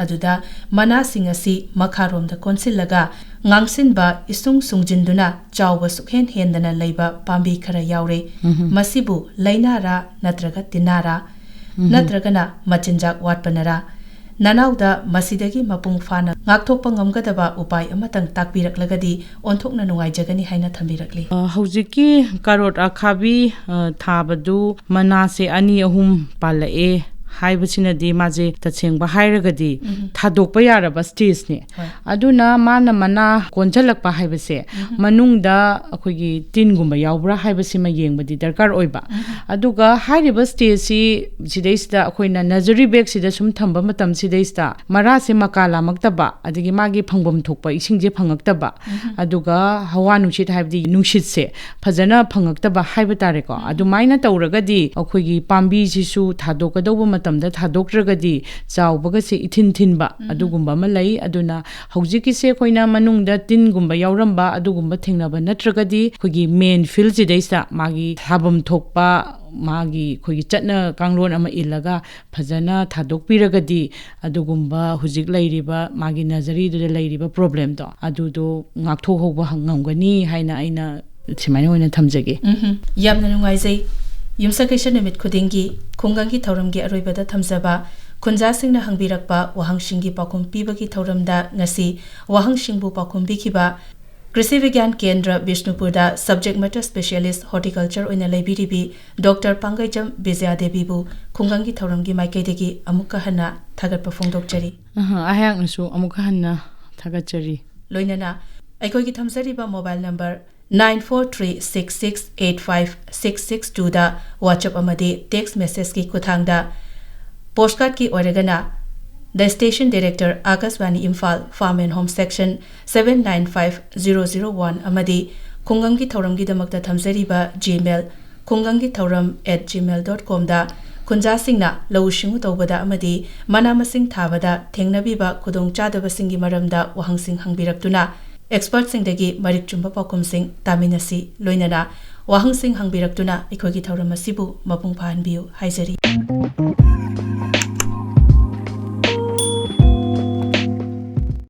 ꯑꯗꯨꯗ ꯃꯅꯥꯁꯤꯡ ꯑꯁꯤ ꯃꯈꯥꯔꯣꯝꯗ ꯀꯣꯟꯁꯤꯜꯂꯒ ꯉꯥꯡꯁꯤꯟꯕ ꯏꯁꯨꯡ ꯁꯨꯡꯖꯤꯟꯗꯨꯅ ꯆꯥꯎꯕ ꯁꯨꯛꯍꯦꯟ ꯍꯦꯟꯗꯅ ꯂꯩꯕ ꯄꯥꯝꯕꯤ ꯈꯔ ꯌꯥꯎꯔꯦ꯫ ꯎꯝ꯫ ꯃꯁꯤꯕꯨ ꯂꯩꯅꯥꯔꯥ ꯅꯠꯇ꯭ꯔꯒ ꯇꯤꯟꯅꯥꯔꯥ? ꯎꯝ꯫ ꯅꯠꯇ꯭ꯔꯒꯅ ꯃꯆꯤꯟꯖꯥꯛ ꯋꯥꯠꯄꯅꯔꯥ? ꯅꯅꯥꯎꯗ ꯃꯁꯤꯗꯒꯤ ꯃꯄꯨꯡ ꯐꯥꯅ ꯉꯥꯛꯊꯣꯛꯄ ꯉꯝꯒꯗꯕ ꯎꯄꯥꯏ ꯑꯃꯇꯪ ꯇꯥꯛꯄꯤꯔꯛꯂꯒꯗꯤ ꯑꯣꯟꯊꯣꯛꯅ ꯅꯨꯡꯉꯥꯏꯖꯒꯅꯤ ꯍꯥꯏꯅ ꯊꯝꯕꯤꯔꯛꯂꯤ꯫ ꯑ, ꯍꯧꯖꯤꯛꯀꯤ ꯀꯥꯔꯣꯠ ꯑꯈꯥꯕꯤ, ꯑ, ꯊꯥꯕꯗꯨ ꯃꯅꯥꯁꯦ ꯑꯅꯤ ꯑꯍꯨꯝ ꯄꯥꯜꯂꯛꯑꯦ꯫ ꯍꯥꯏꯕꯁꯤꯅꯗꯤ ꯃꯥꯁꯦ ꯇꯁꯦꯡꯕ ꯍꯥꯏꯔꯒꯗꯤ ꯎꯝ꯫ ꯊꯥꯗꯣꯛꯄ ꯌꯥꯔꯕ ꯁ꯭ꯇꯦꯖꯅꯤ꯫ ꯍꯣꯏ꯫ ꯑꯗꯨꯅ ꯃꯥꯅ ꯃꯅꯥ ꯀꯣꯟꯁꯤꯜꯂꯛꯄ ꯍꯥꯏꯕꯁꯦ ꯎꯝ꯫ ꯃꯅꯨꯡꯗ ꯑꯩꯈꯣꯏꯒꯤ ꯇꯤꯟꯒꯨꯝꯕ ꯌꯥꯎꯕ꯭ꯔꯥ ꯍꯥꯏꯕꯁꯤꯃ ꯌꯦꯡꯕꯗꯤ ꯗꯔꯀꯥꯔ ꯑꯣꯏꯕ꯫ ꯎꯝ꯫ ꯑꯗꯨꯒ ꯍꯥꯏꯔꯤꯕ ꯁ꯭ꯇꯦꯖꯁꯤ ꯁꯤꯗꯩꯁꯤꯗ ꯑꯩꯈꯣꯏꯅ ꯅꯔꯖꯔꯤ ꯕꯦꯒꯁꯤꯗ ꯁꯨꯝ ꯊꯝꯕ ꯃꯇꯝꯁꯤꯗꯩꯁꯤꯗ ꯃꯔꯥꯁꯦ ꯃꯀꯥ ꯂꯥꯝꯃꯛꯇꯕ, ꯑꯗꯒꯤ ꯃꯥꯒꯤ ꯐꯪꯐꯝ ꯊꯣꯛꯄ ꯏꯁꯤꯡꯁꯦ ꯐꯪꯉꯛꯇꯕ, ꯎꯝ꯫ ꯑꯗꯨꯒ ꯍꯋꯥ ꯅꯨꯡꯁꯤꯠ ꯍꯥꯏꯕꯗꯤ ꯅꯨꯡꯁꯤꯠꯁꯦ ꯐꯖꯅ ꯐꯪꯉꯛꯇꯕ ꯍꯥꯏꯕ ꯇꯥꯔꯦꯀꯣ꯫ ꯎꯝ꯫ ꯑꯗꯨꯃꯥꯏꯅ ꯇꯧꯔꯒꯗꯤ ꯑꯩꯈꯣꯏꯒꯤ ꯄꯥꯝꯕꯤꯁꯤꯁꯨ ꯊꯥꯗꯣꯛꯀꯗꯧꯕ ꯃꯇꯝꯗ ꯊꯥꯗꯣꯛꯇ꯭ꯔꯒꯗꯤ ꯆꯥꯎꯕꯒꯁꯦ ꯏꯊꯤꯟ ꯊꯤꯟꯕ, ꯎꯝ꯫ ꯑꯗꯨꯒꯨꯝꯕ ꯑꯃ ꯂꯩ꯫ ꯑꯗꯨꯅ ꯍꯧꯖꯤꯛꯀꯤꯁꯦ ꯑꯩꯈꯣꯏꯅ ꯃꯅꯨꯡꯗ ꯇꯤꯟꯒꯨꯝꯕ ꯌꯥꯎꯔꯝꯕ ꯑꯗꯨꯒꯨꯝꯕ ꯊꯦꯡꯅꯕ ꯅꯠꯇ꯭ꯔꯒꯗꯤ ꯑꯩꯈꯣꯏꯒꯤ ꯃꯦꯟ ꯐꯤꯜꯁꯤꯗꯩꯁꯤꯗ ꯃꯥꯒꯤ ꯊꯥꯐꯝ ꯊꯣꯛꯄ ꯃꯥꯒꯤ ꯑꯩꯈꯣꯏꯒꯤ ꯆꯠꯅ ꯀꯥꯡꯂꯣꯟ ꯑꯃ ꯏꯜꯂꯒ ꯐꯖꯅ ꯊꯥꯗꯣꯛꯄꯤꯔꯒꯗꯤ ꯑꯗꯨꯒꯨꯝꯕ ꯍꯧꯖꯤꯛ ꯂꯩꯔꯤꯕ ꯃꯥꯒꯤ ꯅꯔꯖꯔꯤꯗꯨꯗ ꯂꯩꯔꯤꯕ ꯄ꯭ꯔꯣꯕ꯭ꯂꯦꯝꯗꯣ ꯑꯗꯨꯗꯣ ꯉꯥꯛꯊꯣꯛꯍꯧꯕ ꯉꯝꯒꯅꯤ ꯍꯥꯏꯅ ꯑꯩꯅ ꯁꯨꯃꯥꯏꯅ ꯑꯣꯏꯅ ꯊꯝꯖꯒꯦ꯫ ꯎꯝꯍꯨꯝ꯫ ꯌꯥꯝꯅ ꯅꯨꯡꯉꯥꯏꯖꯩ꯫ ꯌꯨꯝꯁꯀꯩꯁ ꯅꯨꯃꯤꯠ ꯈꯨꯗꯤꯡꯒꯤ ꯈꯨꯡꯒꯪꯒꯤ ꯊꯧꯔꯝꯒꯤ ꯑꯔꯣꯏꯕꯗ ꯊꯝꯖꯕ ꯈꯨꯟꯖꯥꯁꯤꯡꯅ ꯍꯪꯕꯤꯔꯛꯄ ꯋꯥꯍꯪꯁꯤꯡꯒꯤ ꯄꯥꯎꯈꯨꯝ ꯄꯤꯕꯒꯤ ꯊꯧꯔꯝꯗ ꯉꯁꯤ ꯋꯥꯍꯪꯁꯤꯡꯕꯨ ꯄꯥꯎꯈꯨꯝ ꯄꯤꯈꯤꯕ ꯀ꯭ꯔꯤꯁꯤ ꯕꯤꯒ꯭ꯌꯥꯟ ꯀꯦꯟꯗ꯭ꯔ ꯕꯤꯁꯅꯨꯄꯨꯔꯗ subject matter specialist horticulture ꯑꯣꯏꯅ ꯂꯩꯕꯤꯔꯤꯕꯤ ꯗꯣꯛꯇꯔ ꯄꯥꯡꯒꯩꯖꯝ ꯕꯤꯖꯌꯥ ꯗꯦꯕꯤꯕꯨ ꯈꯨꯡꯒꯪꯒꯤ ꯊꯧꯔꯝꯒꯤ ꯃꯥꯏꯀꯩꯗꯒꯤ ꯑꯃꯨꯛꯀ ꯍꯟꯅ ꯊꯥꯒꯠꯄ ꯐꯣꯡꯗꯣꯛꯆꯔꯤ꯫ ꯑꯍ, ꯑꯩꯍꯥꯛꯅꯁꯨ ꯑꯃꯨꯛꯀ ꯍꯟꯅ ꯊꯥꯒꯠꯆꯔꯤ꯫ ꯂꯣꯏꯅꯅ ꯑꯩꯈꯣꯏꯒꯤ ꯊꯝꯖꯔꯤꯕ mobile number nine four three six six eight five six six twoꯗ WhatsApp ꯑꯃꯗꯤ text messageꯀꯤ ꯈꯨꯠꯊꯥꯡꯗ postcardꯀꯤ ꯑꯣꯏꯔꯒꯅ The Station Director, Akashvani Imphal, Farm and Home Section, seven nine five zero zero one ꯑꯃꯗꯤ ꯈꯨꯡꯒꯪꯒꯤ ꯊꯧꯔꯝꯒꯤꯗꯃꯛꯇ ꯊꯝꯖꯔꯤꯕ Gmail, ꯈꯨꯡꯒꯪꯒꯤ ꯊꯧꯔꯝ at gmail dot comꯗ ꯈꯨꯟꯖꯥꯁꯤꯡꯅ ꯂꯧꯎ ꯁꯤꯡꯎ ꯇꯧꯕꯗ ꯑꯃꯗꯤ ꯃꯅꯥ ꯃꯁꯤꯡ ꯊꯥꯕꯗ ꯊꯦꯡꯅꯕꯤꯕ ꯈꯨꯗꯣꯡꯆꯥꯗꯕꯁꯤꯡꯒꯤ ꯃꯔꯝꯗ ꯋꯥꯍꯪꯁꯤꯡ ꯍꯪꯕꯤꯔꯛꯇꯨꯅ expertꯁꯤꯡꯗꯒꯤ ꯃꯔꯤꯛ ꯆꯨꯝꯕ ꯄꯥꯎꯈꯨꯝꯁꯤꯡ ꯇꯥꯃꯤꯟꯅꯁꯤ꯫ ꯂꯣꯏꯅꯅ ꯋꯥꯍꯪꯁꯤꯡ ꯍꯪꯕꯤꯔꯛꯇꯨꯅ ꯑꯩꯈꯣꯏꯒꯤ ꯊꯧꯔꯝ ꯑꯁꯤꯕꯨ ꯃꯄꯨꯡ ꯐꯥꯍꯟꯕꯤꯌꯨ ꯍꯥꯏꯖꯔꯤ꯫